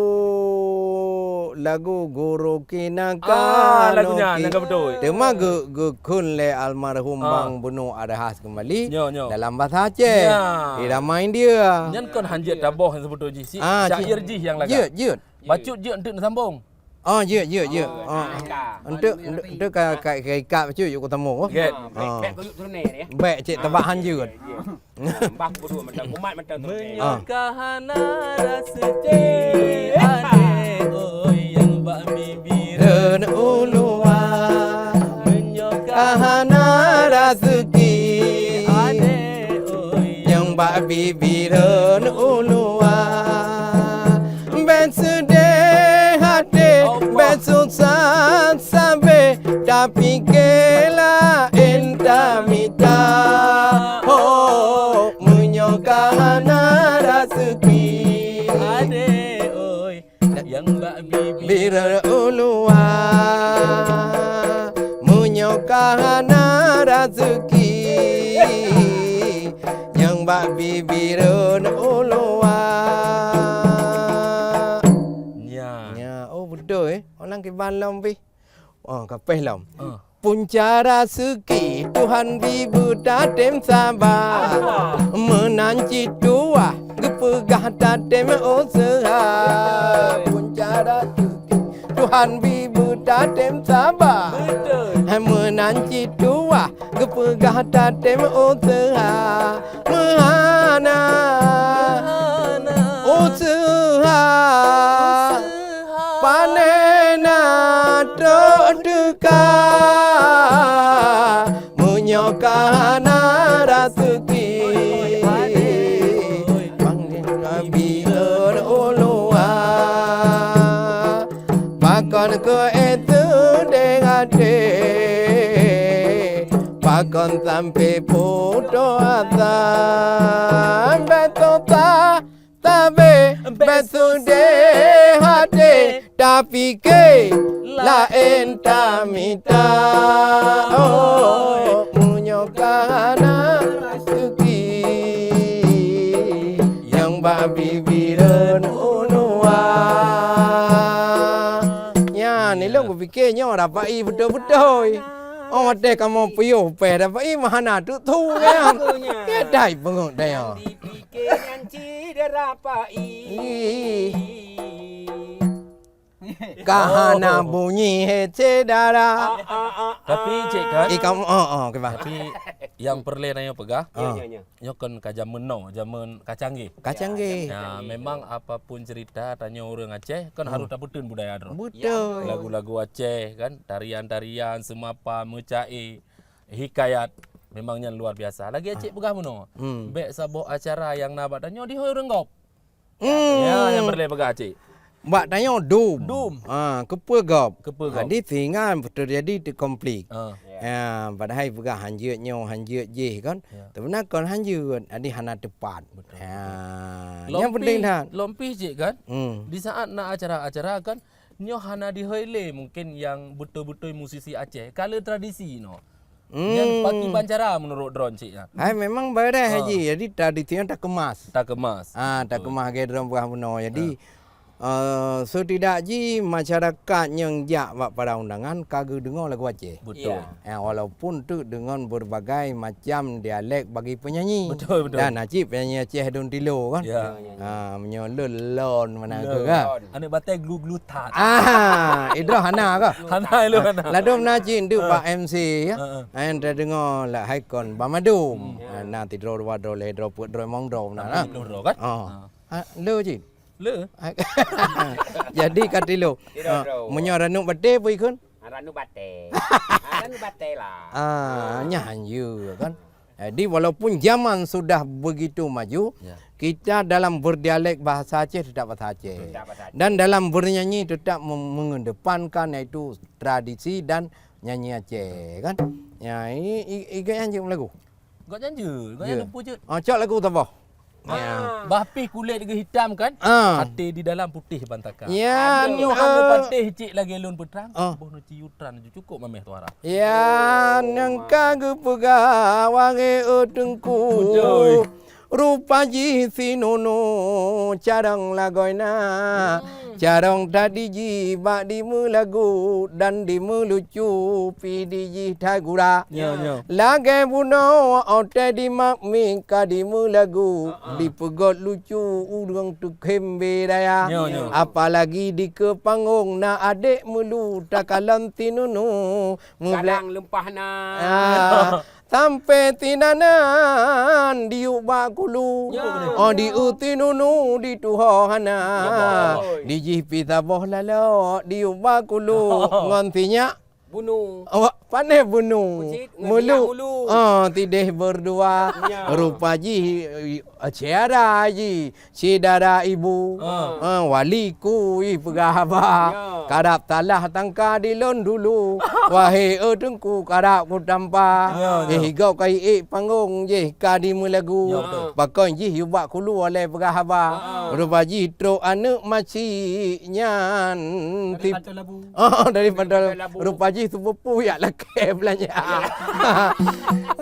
lagu Guru Kinaka. Ah, lagu nyan, nyan ka beutôi. Teuma geu-, geukheun lé almarhum Bang Bunu Arhas keumbali dalam bahasa Aceh. Ya. Irama India. Nyan kon hanjeuet taboh nyang seubeutôi jih, si syair jih nyang lagak. Jeuet, jeuet. Bacut jeuet enteuk neusambong. Oh, jeuet, jeuet, jeuet. Oh, enteuk, enteuk ka, ka, ka ikat bacut jeuet kusambong. Jeuet. Oh. Bèk, bèk kuyuk turunan ya. Bèk cit tabah hanjeuet. Jeuet, jeuet. Bah keubudua mantong, umat mantong tu. Meunyoe ka hana raseuki, adé oi, nyang bak bibireun uluwa. Meunyoe ka hana raseuki, adé oi, nyang bak bibireun uluwa. Bèk seudeh até, bèk susah sabé, tapike laén tamita. Ho, meunyoe ka hana raseuki, adé oi, nyang bak bibi. Bireun uluwa. Meunyoe ka hana raseuki, nyang bak bibireun uluwa. Nya. Nya, oh, beutôi, eh. Orang kiban lom pih. Oh, ka pèh lom. Ah. Punca raseuki Tuhan bri beutatém saba. Meunan cit tuah geupeugah tatém useuha. Punca raseuki Tuhan bri beutatém saba. Beutôi. Meunan cit tuah geupeugah tatém useuha. Meuhana useuha, panena trok teuka. Meunyoe ka hana raseuki, panggil Nabi lôn uluwa. Pakon keu ék seudeh até, pakon sampoe putoh asa. Bèk susah sabé, bèk seudeh até, tapike laén tamita. Oh, meunyoe ka hana raseuki, nyang bak bibireun uluwa. Nyan, ilôn kupike nyoe rapai beutôi-beutôi. Oh, watèe kamoe piôh pèh rapai meuhana teuk su nyan. Beutôi nyan. Keutai peungeuet daya. Nyang dipike nyan cit rapai. Ih. Ka hana bunyi hé syedara. Ah, ah, ah, ah. Tapi, Cik, kan? Ikam, oh, oh, kiban. Tapi, nyang peureulèe tanyoe peugah, ah, nyoe kon ka jameun now, jameun ka canggih. Ka canggih. Ya, memang apapun cerita tanyoe ureueng Aceh, kan harus tapeuteun budaya droe. Beutôi. Lagu-lagu Aceh, kan, tarian-tarian, seumapan, meucaé, hikayat, memang nyan luar biasa. Lagèe Cik peugah meunoe, bèk saboh acara nyang na bak tanyoe dihôi ureueng gob. Hmm. Ya, nyang peureulèe peugah, Cik. Bak tanyoe dum. Dum. Ha, keupeue gob? Keupeue gob? Jadi sehingga teujadi konflik. Ha. Ya, padahai peugah hanjeuet nyoe, hanjeuet jéh kan. Ya. Tapi na kon hanjeuet, jadi hana teupat. Betul, betul. Ya. Nyang penting that. Lom pih, Cik, kan? Hmm. Di saat na acara-acara kan, Nyoe hana dihôi lé mungken nyang beutôi-beutôi musisi Aceh. Ka le tradisi nyoe. Nyan Hmm. pakiban cara menurut droen cik nyan. Hai, memang bareh, Ha. Haji. Jadi, tradisi nyan takemas. Takemas. Ah, Betul. takemas lagèe droen peugah bunoe. Jadi, Ha. eh, setidak jih masyarakat nyang jak bak para undangan ka geudeungoe lagu Aceh. Betul. Ya. Eh, walaupun teuk deungon berbagai macam dialek bagi penyanyi. Betul, betul. Dan na cit penyanyi Aceh dum tilo kan. Ya. Ha, meunyoe lôn lôn mana Lôn. ke kan. Aneuk batèe glu-glu that. Ah, idroe hana kah? Hana, ilôn hana. Ladôm na cit deuek bak M C ya. Ha, ha. Ai teudeungoe lah hai kon ba madum. Hmm. Ha, na tidroe dua droe lhèe droe peuet droe limong droe meunan Sampai lah. lima puluh droe kan? Oh. Ha. Ha, le cit. Le. Jadi ka tilo. Tilo Ha, droe. meunyoe ranup batèe peue ikheun? Ha, ranup batèe. Ha, ranup batèe lah. Ah, Ha. nyan ye kan. Jadi, walaupun zaman sudah begitu maju, Ya. kita dalam berdialek bahasa Aceh tetap bahasa Aceh. Tetap bahasa Aceh. Dan dalam bernyanyi tetap mem-, mengedepankan iaitu tradisi dan nyanyi Aceh, kan? Ya, ini i-, i-, gobnyan jeuet meulagu. Gobnyan jeuet, gobnyan Ya. lumpu jeuet. Ah, cok lagu saboh. Ya. Ah. Bah pih kulét geuhitam kan? Ah. Até di dalam putéh bantakan. Ya, Nyoe ah. hana patéh cit lagèe lôn peutrang. Ah. Boh neuci yutran ju cukôp mamèh suara. Ya, nyang ka geupeugah wahé e teungku. Beutôi. Rupa jih si Nunu carông lagoina. Hmm. Carông tadi jih bak dimeulagu dan dimeulucu pih di jih that gura. Nyo, nyo. Lagèe bunoe watèe di makmik ka dimeulagu, Ha-ha. dipeugöt lucu ureueng teukhém beu raya. Nyo, nyo. Apalagi di keu panggong na adék meulu takalon si Nunu. Meublé- Galang leumpah na. Ah, sampai si Nanan diyueb bak kulu. Ya. Oh, di eu si Nunu dituho hana. Ya, boy. Di jih pih saboh lalok diyueb bak kulu. Oh. Ngon si nyak Bunu. Awak panéh bunu. Kucit ngon Meulu. nyak mulu. Ah, tidéh berdua. Ya. Rupa jih, eh, syedara jih. Syedara ibu, Ah. ha, wali ku ih peugah haba. Ya. Karab salah sangka di lôn dulu. Wahé e teungku, karab kutampa. Ya, ya. Eh, gob ka iék panggong jih ka dimeulagu. Ya, betul. Pakon jih yue bak kulu alah peugah haba. Ah. Rupa jih trok aneuk masyik nyan. Dari Tip- Pantai Labu. Oh, dari Pantai Labu. Rupa jih sepupu yak lakèe beulanja.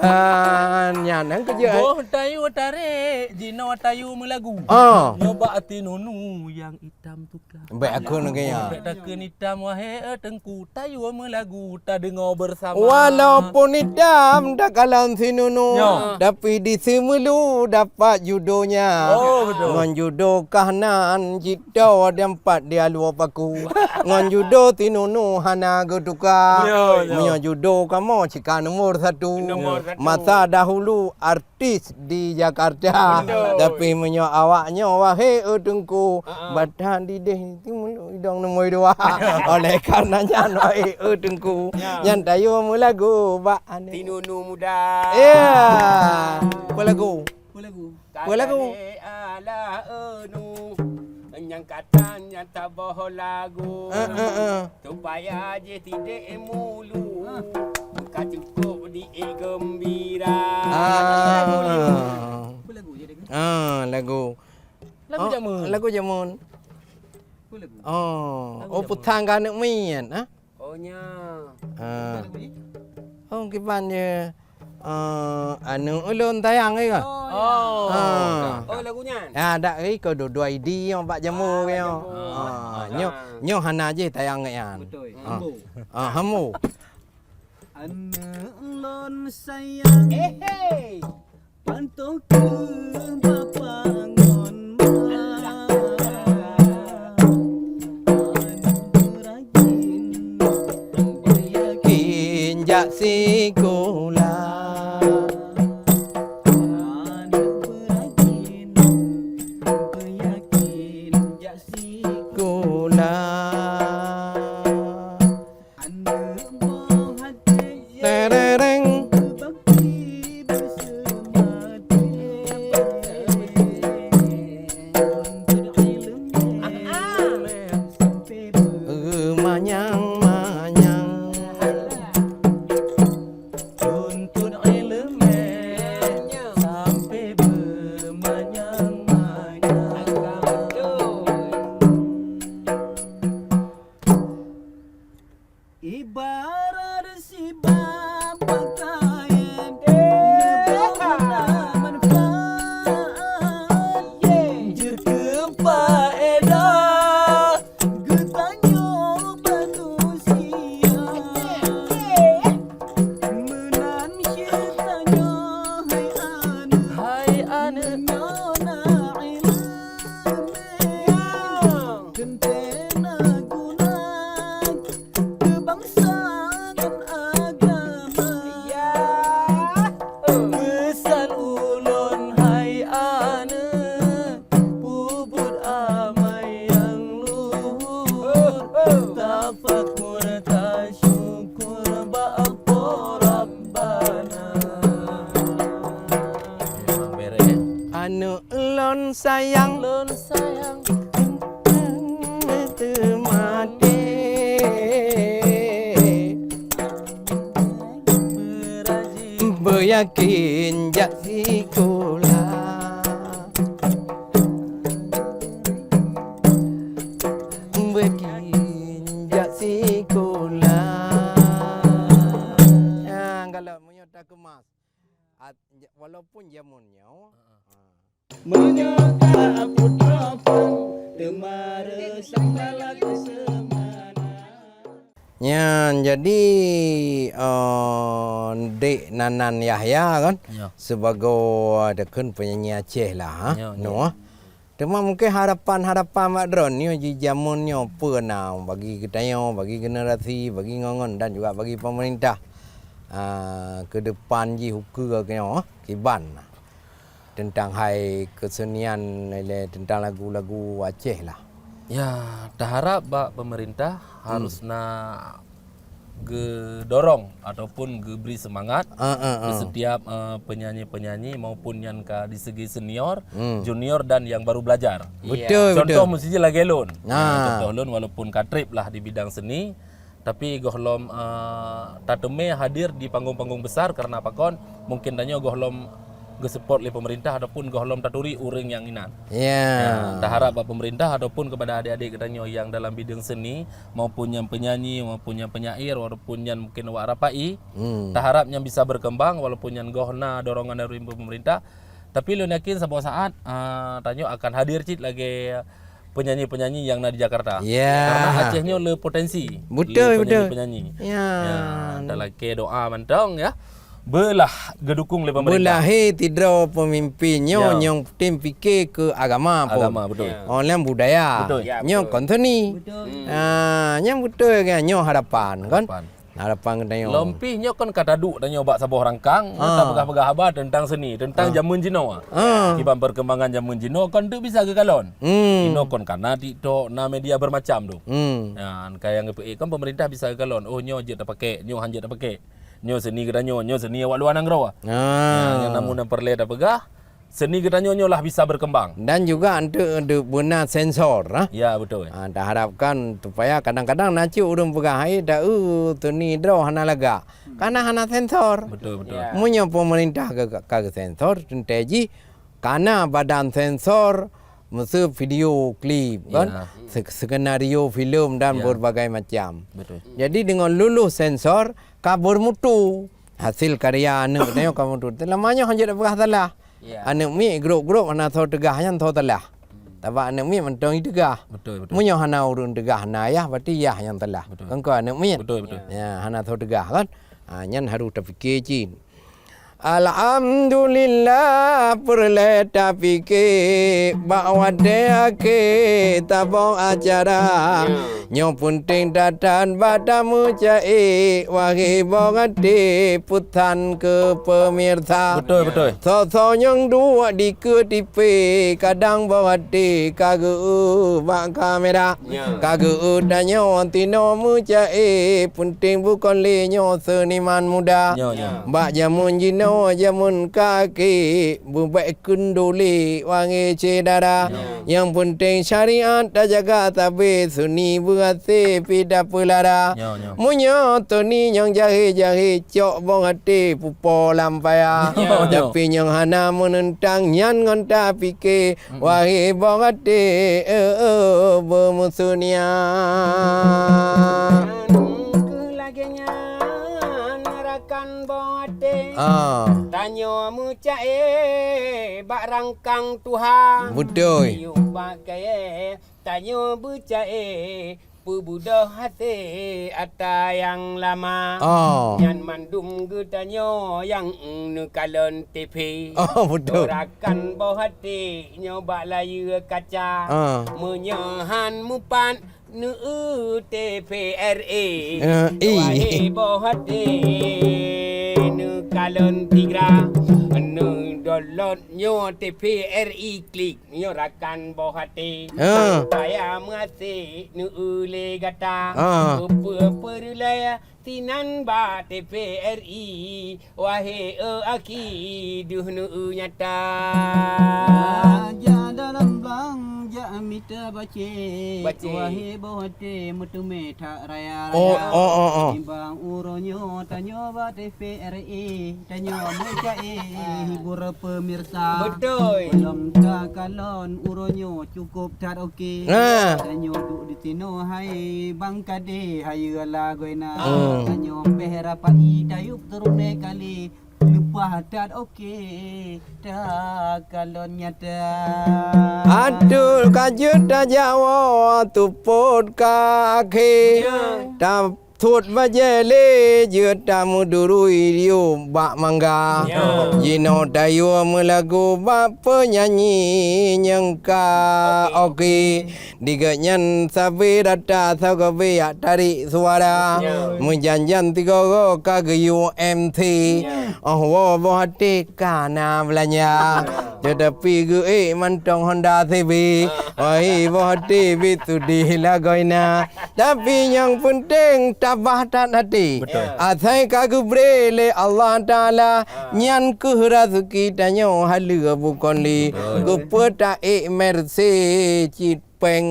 Ah, nyan, nyan keujeuet. Boh tayue tarék, jinoe tayue meulagu. Ah. Nyoe bak si Nunu nyang itam tukang. Baik aku nak kaya. Bèk takheun itam wahé e teungku, tayue meulagu tadeungoe bersama. Walaupun itam takalon si Nunu, Ya. tapi di si Meulu dapat judonya. Oh, betul. Ngon judo kah nan cit Toh di empat di alue paku. Ngon judo si Nunu hana geutuka. Ya, ya. Meunyoe judo kamoe cit ka nomor satu. Nomor satu. Masa dahulu artis di Jakarta. Betul. Tapi meunyoe awak nyoe wahé e teungku, Ha, ha. batang dideh timun idong nomor dua. Oleh karena nyan wahé e teungku, Ya. nyan tayue meulagu bak aneuk. Si Nunu muda. Ya. Apa lagu? Apa lagu? Apa lagu? Ala enu nyang kata nyang taboh lagu. Eh, eh, eh. Supaya jih tidéh mulu. Ka cukup diék gembira. Ah. Apa lagu je, Dek? Ah, lagu. Lagu Oh, jameun. Lagu jameun. Apa lagu? Oh, Lagu oh, jameun. Peutang keu aneuk miet, ha? Oh, nya. Ha. Apa lagu ni? Oh, kiban je. Eh, aneuk ulôn sayang ke? Oh, ya. Oh. Ha. Oh, lagu nyan? Ya, dak ke ko dua-dua idi nyang bak jameun Ah, ke. Jameun. Ha, Ah, nyoe, nah. nyoe hana jih sayang ke nyan. Betul. Ah. Hambo. Ah, hambo. Aneuk lôn sayang. Eh, hey. Pantôh keu bapa ngon ma. Aneuk beurajin, beurajin jak sikula. Aneuk beurajin, beurajin jak sikula. Aneuk boh até Terereng. Beubakti beuseumati. Syukur tasyukur bak Allah Rabbana. Memang beres. Aneuk lôn sayang, lôn sayang, teumaté. Beuyakin jak sikula. Beuyakin jak sikula. Ah, kalau meunyoe takemas. At-, ja-, walaupun jameun nyoe, ah. Meunyoe ka putroe phon, teuma reusam lagèe seumana. Nyan, jadi, eh, Dek Nanan Yahya kan, ya, sebagai, eh, takheun penyanyi Aceh lah, ha? Ya, ya. Noh. Teuma mungken harapan-harapan bak droeneuh nyoe di jameun nyoe peue na bagi geutanyoe, bagi generasi, bagi ngon-ngon dan juga bagi pemerintah, ah, ke depan jih ukeue nyoe kiban tentang hai kesenian, tentang lagu-lagu Aceh lah. Ya, taharap bak pemerintah, hmm, harus na geudorong ataupun geubri seumangat, ah, ah, ah, keu setiap, eh, penyanyi-penyanyi maupun nyang ka di segi senior, hmm, junior dan nyang baru belajar. Betul, contoh, betul, meusti lagèe lôn. Nah. Contoh lôn walaupun ka trép lah di bidang seni, tapi gohlom, eh, tateumé hadir di panggung-panggung besar karena pakon mungkin tanyoe gohlom geusupport lé pemerintah ataupun gohlom taturi ureueng nyang inan. Ya. Ya, taharap bak pemerintah ataupun kepada adik-adik geutanyoe nyang dalam bidang seni, maupun nyang penyanyi, maupun nyang penyair, walaupun nyan mungkin awak rapai, hmm, taharap nyan bisa berkembang, walaupun nyan goh na dorongan dari pemerintah. Tapi lôn yakin saboh saat, ah, tanyoe akan hadir cit lagèe penyanyi-penyanyi nyang na di Jakarta. Ya. Karena Aceh nyoe le potensi. Betul, le betul. Penyanyi-penyanyi. Ya. Ya, talakèe doa mantong ya. Beulah geudukung lé pemerintah. Beulahé tidroe peumimpén nyoe, ya, nyang tem pike keu agama phon. Agama, betul. Ya. Oh, nyan budaya. Betul. Ya, nyoe betul. Kon seni. Betul. Hmm. Ah, nyan beutôi kan, nyoe harapan, kan? Harapan. Harapan geutanyoe. Lom pih nyoe kon ka taduek tanyoe bak saboh rangkang, ah, tapeugah-peugah haba teuntang seni, teuntang, ah, jameun jinoe. Ah. Kiban perkembangan jameun jinoe kon teuk bisa geukalon. Hmm. Inoe kon ka na TikTok, na media bermacam tu. Hmm. Nyan, ka nyang geupeuék kan pemerintah bisa geukalon. Oh, nyoe jeuet tapakèk, nyoe han jeuet tapakèk. Nyoe seni geutanyoe, nyoe seni awak luwa nanggroe. Ah. Nyan, nyan namun nyang peureulèe tapeugah, seni geutanyoe nyoe lah bisa berkembang. Dan juga untuk, untuk beuna sensor, ah. Ya, betul. Ah, taharapkan supaya kadang-kadang na cit ureueng peugah, "Hai, dak, eh, seni droe hana lagak." Karena hana sensor. Betul, betul. Ya. Meunyoe pemerintah ka, ka, ka sensor, teuntèe jih kana badan sensor, meuseu video klip, kan? Ya. Se-, skenario filem dan, ya, berbagai macam. Betul. Jadi, dengan lulus sensor, ka bermutu. Hasil karya aneuk tanyoe ka mutu. Teuma nyoe hanjeuet peugah salah. Ya. Aneuk miet grup-grup hana soe teugah nyan soe salah. Sabab aneuk miet mantong jiteugah. Betul, betul. Meunyoe hana ureueng teugah na yah, berarti yah nyang salah. Betul. Kan keu aneuk miet? Betul, betul. Ya, hana soe teugah, kan? Ha, nyan harôh tapike cit. Alhamdulillah, peureulèe tapike bak watèe akhé saboh acara. Ya. Nyoe peunteng that-that bak tameuca'e, wahé boh até peusan keu peumirsa. Betul, betul. Soe-soe nyang duek dikeue tipe, kadang boh até ka geu-eu bak kamera. Ya. Ka geu-eu tanyoe sinoe meuca'e, peunteng bukon lé nyoe seuniman muda. Ya, ya. Bak jameun jinoe, jameun ka akhé, beubèk kheun dulé wahé syedara. Ya. Nyang peunteng syariat tajaga sabe, seni beuhasé pih tapeulara. Ya, ya. Meunyoe seni nyang jahé-jahé, cok boh até pupo lam paya. Ya. Tapi nyang hana meuneuntang nyan ngon tapike, wahé boh até, eh, eh, beumusu niat. Keu lagèe nyan rakan boh até. Ah. Tanyoe meuca'e bak rangkang tuha. Beutôi. Yue bak kayèe tanyoe beuca'e peubeudôh hasé ata nyang lama. Oh. Nyan mandum geutanyoe nyang neukalon TV. Oh, beutôi. Rakan boh até nyoe bak layeue kaca. Ah. Meunyoe han mupat neu-eu TVRI. Eh, i. Wahé boh até neukalon Tigra. Neu Lôn nyoe T V R I Klik, nyoe rakan boh até. Ha. Payah meuaséh neu-eu lé gata. Ha. Peue-peue peureulée sinan bak T V R I, wahé eu akhi deuh neu-eu nyata. Jak dalam blang, jak mita bacé. Bacé. Wahé boh até meuteumé that raya-raya. Oh, oh, oh, oh. Timbang uroe nyoe tanyoe bak T V R I. Tanyoe meuca'e hibur pemirsa. Beutôi. Lom takalon uroe nyoe cukup that oke. Ha. Tanyoe duek di sinoe hai Bang Kadé hayeue lagoina. Hmm. Tanyoe péh rapai tayueb turune kali leupah that oke takalon nyata. Aduh, ka jeuet tajak woe tupot ka akhé. Ya. Ta- Thot bajée lé jeuet tameudurui yub bak mangga. Ya. Jinoe tayue meulagu bak peunyanyi nyang ka oke. Oke. Di gobnyan sabe rata sagoe jak tarék suara. Ya. Meujan-jan sigoe ka geuyue M C. Ya. Oh, woe boh até ka na beulanja. Teutapi geuék mantong Honda C B. Wahé boh até bit sudi lagoina. Tapi nyang peunteng tabah that até. Betul. Asai ka geubri lé Allah Taala, nyan kheueh raseuki tanyoe haleue bukon lé. Betul. Keupeue taék Mercy cit péng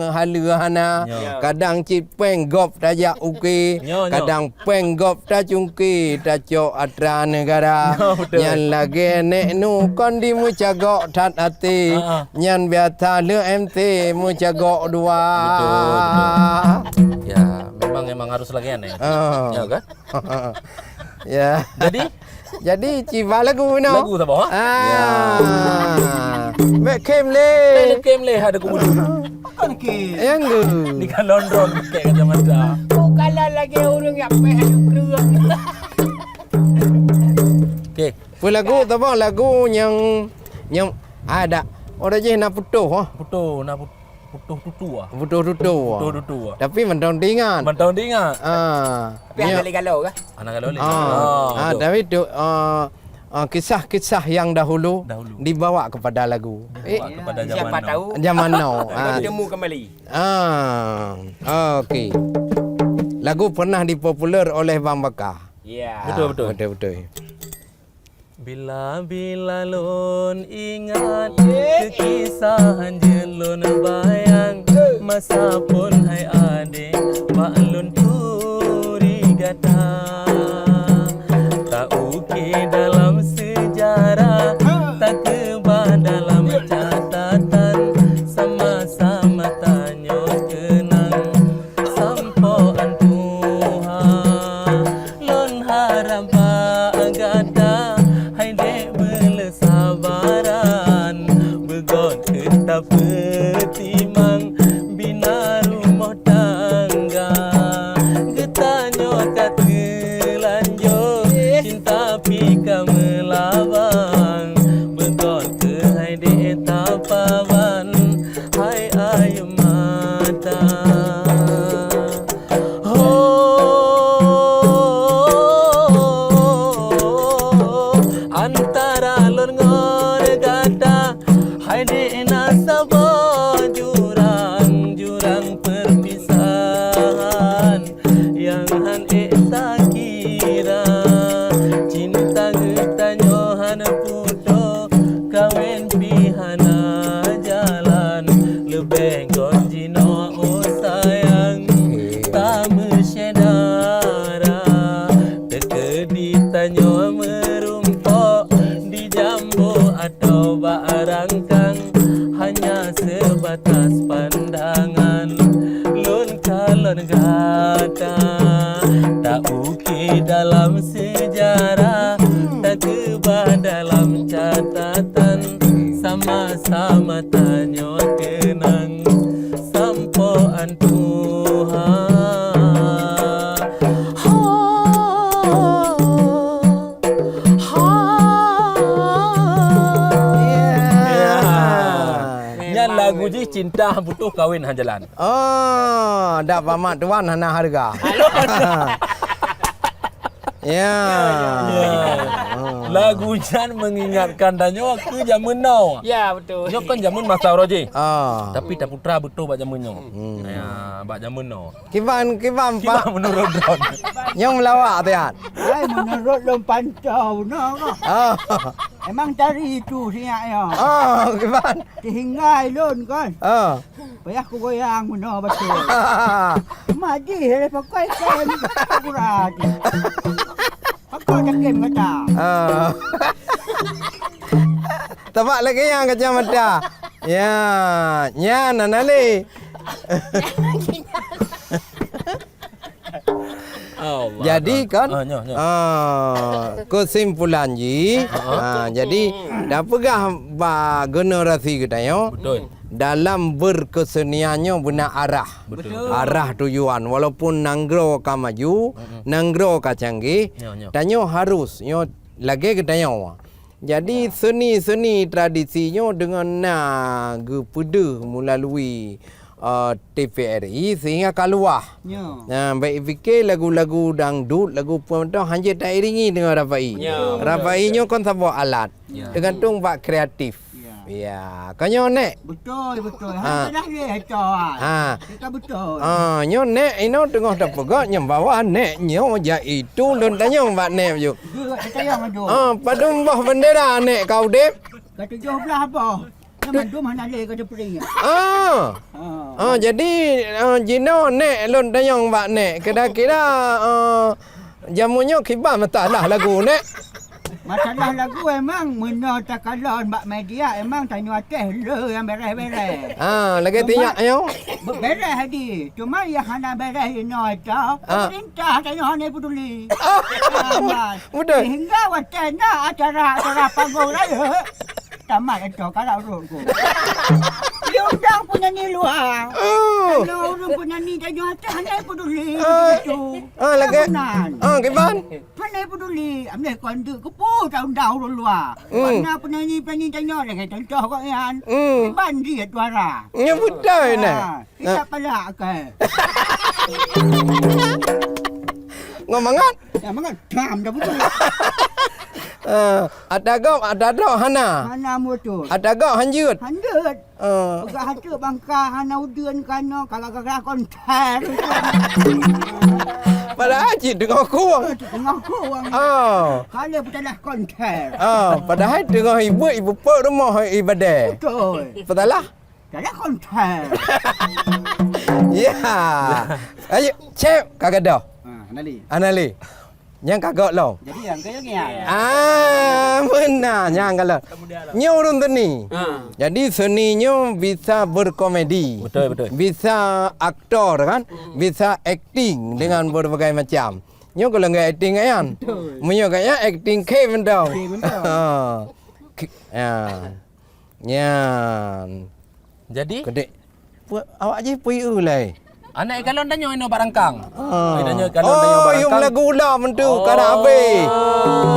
haleue hana, ya, kadang cit péng gob tajak uke, ya, ya, kadang péng gob tacungke tacok atra neugara. Ya, betul. Nyan lagée nék nu kon dimeucagok that até. Ha, ha. Nyan biasa le M C meucagok dua. Betul, betul. Ya, memang, memang harus lagi aneh. Oh. Ya kan? Ya. Jadi? Jadi, ciba lagu no. Lagu saboh, ha? Ah. Ya. Mek kem le. Mek kem le, ada kubu. Bukan ke? Yang tu. Di kalon ron pakai kacamata. Bukanlah lagi orang yang payah ada keruang. Okey. Apa lagu tu, bang? Lagu yang, yang ada. Orang je nak putus, ha? Putus, nak putus. Putus tutu ah. Putus tutu. Putus tutu ah. Tapi mantong teuingat. Mantong teuingat. Ah. Tapi ya, hana lé galo kah? Hana galo lé. Ah, ah, betul. Tapi tu, ah, ah, kisah-kisah yang dahulu, dahulu, dibawa kepada lagu. Dibawa, eh, kepada zaman now. Siapa tahu. Zaman now. Ah. Bertemu kembali. Ah, okey. Lagu pernah dipopuler oleh Bang Baka. Ya. Betul, betul. Betul, betul. Bila-bila lôn ingat keu kisah hanjeuet lôn bayang, masa phon hai adék bak lôn turi gata. Ta-ukir dalam seujarah, takeubah dalam catatan, sama-sama tanyoe keunang. Sampoe an tuha, lôn harab bak gata, hai dék beuleusabaran, beugot kheueh tapeutimang bina rumoh tangga. Geutanyoe ka teulanjô, cinta pih ka meulabang, beugot kheueh hai dék tapaban, hai ayu mata. Ho, antara lôn ngon gata, hai dék na saboh jurang, jurang perpisahan nyang han ék takira. Cinta geutanyoe hana putôh, kawen pih hana jalan, leubeh gon jinoe, oh sayang, tameusyedara. Teukeudi tanyoe meurumpok di jambo atau bak rangkang, hanya seubatas pandangan. Lôn kalon gata, ta-ukir dalam seujarah, takeubah dalam catatan, sama-sama tanyoe keunang sampoe an tuha. Ha. Ya. Nyan lagu jih cinta putôh kawen han jalan. Oh, dak pamat tuan hana harga. Ya. Ya. Ah. Lagu nyan mengingatkan tanyoe keu jameun now. Ya, betul. Nyoe kan jameun masa uroe jih. Ah. Tapi taputra beutôi bak jameun nyoe. Hmm. Ya, bak jameun now. Kiban, kiban, Pak. Kiban menurut droen. Nyang melawak, Tiat. Hai, menurut lôn pantau, no, kok. Ah. Emang tari itu siap, ya. Ah, kiban. Sehingga ilôn, kan. Ah. Payah kugoyang meunoe bacut. Madi, hei, pakai kain. Kurat. Pakai takim kata. Ah. Tabak lagèe nyang kacamata. Ya, nyan na le. Allah. Jadi kan, Ah, nyoh, nyoh. ah, kesimpulan jih, Ha, ha. ah, jadi dah peugah bak generasi geutanyoe, Betul. dalam berkesenian nyoe beuna arah. Betul. Arah tujuan. Walaupun nanggroe ka maju, Mm-mm. nanggroe ka canggih, Nyoh, nyoh. tanyoe harus, nyoe lagèe geutanyoe. Jadi, Ya. seni-seni tradisi nyoe deungon na geupeudeuh meulalui, eh, T V R I sehingga ka luwah. Ya. Nah, bèk pike lagu-lagu dangdut, lagu peue mantong hana jeuet tairingi deungon rapai. Ya, betul. Rapai nyoe kon saboh alat. Ya. Teugantung bak kreatif. Ya. Ya, ka nyoe, Nek. Betul, betul. Ha. Ha, salah lé, Tuan. Ha. Kita betul. Ah, nyoe Nek inoe teungoh tapeugah nyang bahwa Nek nyoe jak itu lôn tanyong bak Nek ju. Dia tak tanyong tu. Ah, padum boh bendera Nek ka udép? Ka tujoh blah boh. Nyang mandum hana lé ka teupeuring. Ah. Ah. Ah, jadi, ah, jinoe Nek lôn tanyong bak Nek. Kira-kira, ah, jameun nyoe kiban masalah lagu Nek? Masalah lagu emang meunyoe takalon bak media emang tanyoe até le nyang bereh-bereh. Ha, lagèe Cuma tinyak nyoe. be-, bereh di. Cuma nyang hana bereh inoe tau, Ah. pemerintah tanyoe hana peduli. Ah. Aman. Betul. Sehingga watèe na acara-acara panggung raya, tamat itu kalau urutku. Diundang penyanyi luar. Oh. Kalau ureueng penyanyi tanyoe até hana peduli Ah. begitu. Ah, lagèe. Aman. Ah, kiban? Hana peduli, amleh kon deuk keupeue taundang ureueng luwa. Hmm. Mana penyanyi-penyanyi tanyoe lagèe contoh kok nyan. Hmm. Ban jeuet suara. Nyan beutôi nah. Ha, kita Ah. palak ke. Ngon mangat? Ya, mangat. Dam dah beutôi. Ah, ata gob, ata droe hana. Hana mutus. Ata gob hanjeuet. Hanjeuet. Ah. Peugah hase bangka hana udeuen kanoe, ka gara-gara konter. Padahai cit teungoh kueng. Cit teungoh kueng. Ah. Ka lheueh peutalah konter. Ah, padahai teungoh ibuet, ipeupok rumoh ibadah. Betul. Peutalah? Peutalah konter. Ya. Ayo, cep ka gadoh. Ah, Anali. Anali. Nyang ka gok lom. Jadi, nyang keu nyan. Ah, meunan nyang ka lom. Nyoe ureueng seni. Ha. Jadi, seni nyoe bisa berkomedi. Betul, betul. Bisa aktor, kan? Hmm. Bisa akting dengan berbagai macam. Nyoe golongan akting, kan? Betul. Meunyoe gaya akting K mantong. K mantong. Ha. K-, ya. Nyan. Jadi? Kedek. Pu-, awak jih pui eu lai. Aneuk ikalon tanyoe inoe bak rangkang. Ah. Eh, tanyoe ikalon tanyoe bak rangkang. Oh, yum lagu ulam tu, oh, ka dah habéh.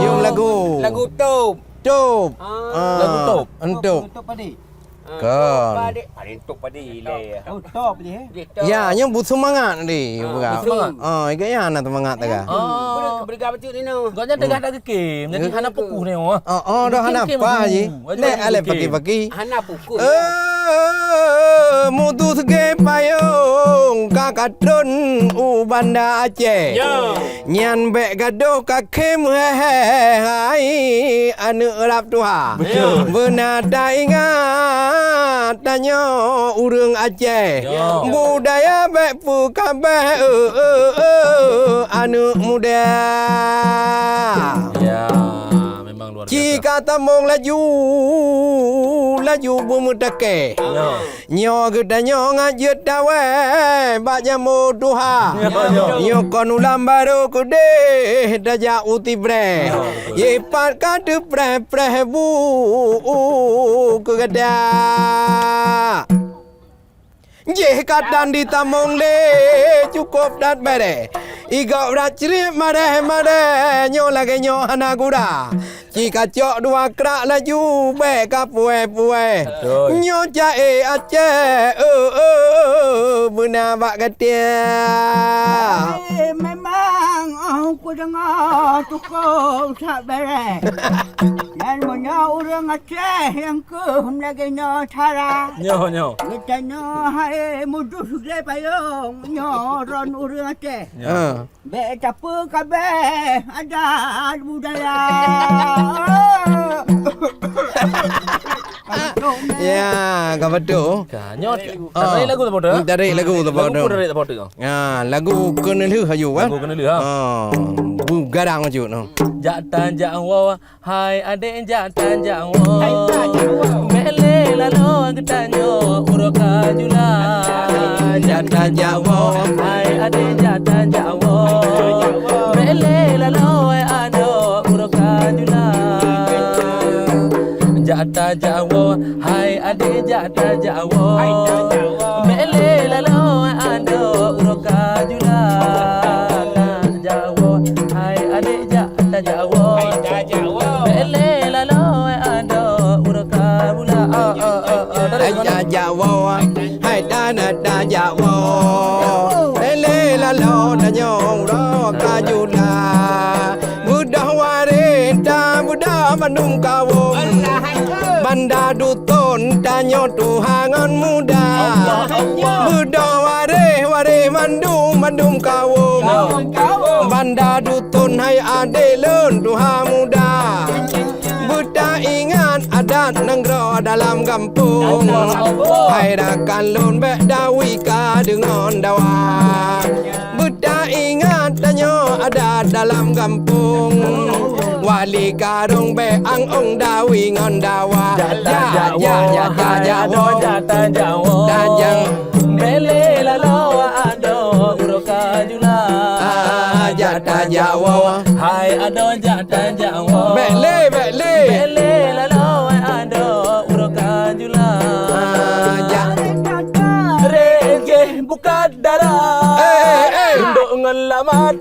Yum lagu. Lagu top. Top. Ah. Ah. Lagu top. Entup. Top padi. Ah, kan. Top padi. Paling top padi le. Oh, top je, eh? Dia top. Ya, nyoe bu semangat tadi. Ah, bu semangat. Ah, iga ya na semangat tadi. Ah. Boleh, boleh gawa bacut ni, no. Gobnyan teuga tak geukém, jadi hana fokus ni, wah. Oh, oh, dah hana apa ji. Nek alai paki-paki. Hana fokus. Eh, mutu segé payong ka katron u Banda Aceh. Ya. Nyan bèk gadoh ka khém he-he hai aneuk rab tuha. Betul. Beuna taingat tanyoe ureueng Aceh. Ya. Budaya bèk peukabeh, eh, eh, eh, aneuk muda. Ya, memang luar biasa. Ci ka tamong laju, laju beumeutakée. Ya. Nyoe geutanyoe ngat jeuet tawai bak jambo tuha. Ya, ya. Nyoe kon ulam barô keudeh tajak u tibreh. Ya, betul. Yeh pat ka teupreh-preh bu keu gata. Jih kadang ditamong lé cukôp that bèrèh. Igok brat crit mareh-mareh nyoe lagèe nyoe hana gura. Ci kacok dua krak laju bèk ka puwèe-puwèe. Betul. Nyoe ca-e Aceh, eh, eh, eh, beuna bak gata. Eh, memang Ang, oh, kudeungoe tukoe ucok bèrèe. Nyan meunyoe ureueng Aceh nyang keuh lagèe nyoe cara. Nyoe, nyoe. Geutanyoe hai muduh sideh payong, nyoe ron ureueng Aceh. Nyoe. Ah. Bèk tapeukabeh adat budaya. Ya, ka beutôi. Ka, nyoe, ah, tarék lagu saboh teuk? Tarék lagu saboh teuk. Lagu pun tarék saboh teuk. Ya, lagu keuneulheueh aju, kan? Lagu keuneulheueh, ha? Ah, beugadang aju, noh. Jak tan jak woe, hai adék jak tan jak woe. Hai tan jak woe. Bèk lé laloe geutanyoe uroe ka jula. Jak tan jak woe. Hai adék jak tan jak woe. Bèk lé laloe adoe uroe ka jula. Jak tan jak woe. Hai adék jak tan jak woe. Bèk lé laloe adoe uroe ka jula. Jak woe. Hai adék jak tan jak woe. Bèk lé laloe adoe uroe ka bula. Oh, oh, oh, oh. Hai jak jak woe. Hai tan tan jak woe. Bèk lé laloe tanyoe uroe ka jula. Beudôh waréh ta beudôh bandum kawöm. Banda duton tanyoe tuha ngon muda. Beudôh waréh, waréh mandum, mandum kawöm. Banda duton hai adék lôn tuha muda. Beutaingat adat nanggroe dalam gampông. Hai rakan lôn bèk dawi ka deungon dawa. Beutaingat tanyoe adat dalam gampông. Wali karông bèk ang-ong dawi ngon dawa. Jak tan jak woe, jak tan jak woe. Tajang. Bèk lé laloe adoe uroe ka jula. Ah, jak tan jak woe. Hai adoe jak tan jak woe. Bèk lé, bèk lé. Bèk lé laloe adoe uroe ka jula. Ah, jak. Régéh buka dara. Eh, eh, eh. Rundok ngon lamat.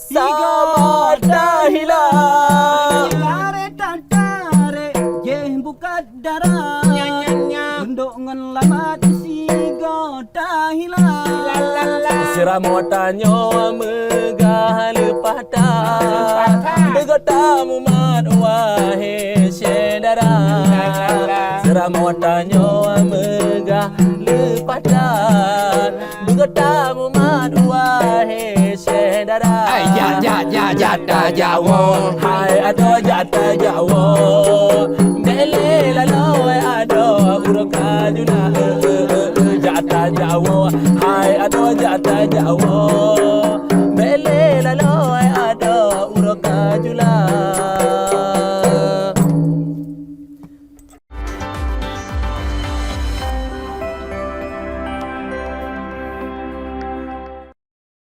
Sigoe tahilang. Tarék, tarék, jéh buka dara. Rundok ngon lamat sigoe tahilang. Seuramoe tanyoe meugah leupah that. Beugöt tamumat wahé syedara. Seuramoe tanyoe meugah leupah that. Beugöt tamumat wahé syedara. Hai jak jak jak jak tan jak woe. Hai adoe jak tan jak woe. Bèk lé laloe adoe uroe ka jula. Jak tan jak woe. Hai adoe jak tan jak woe.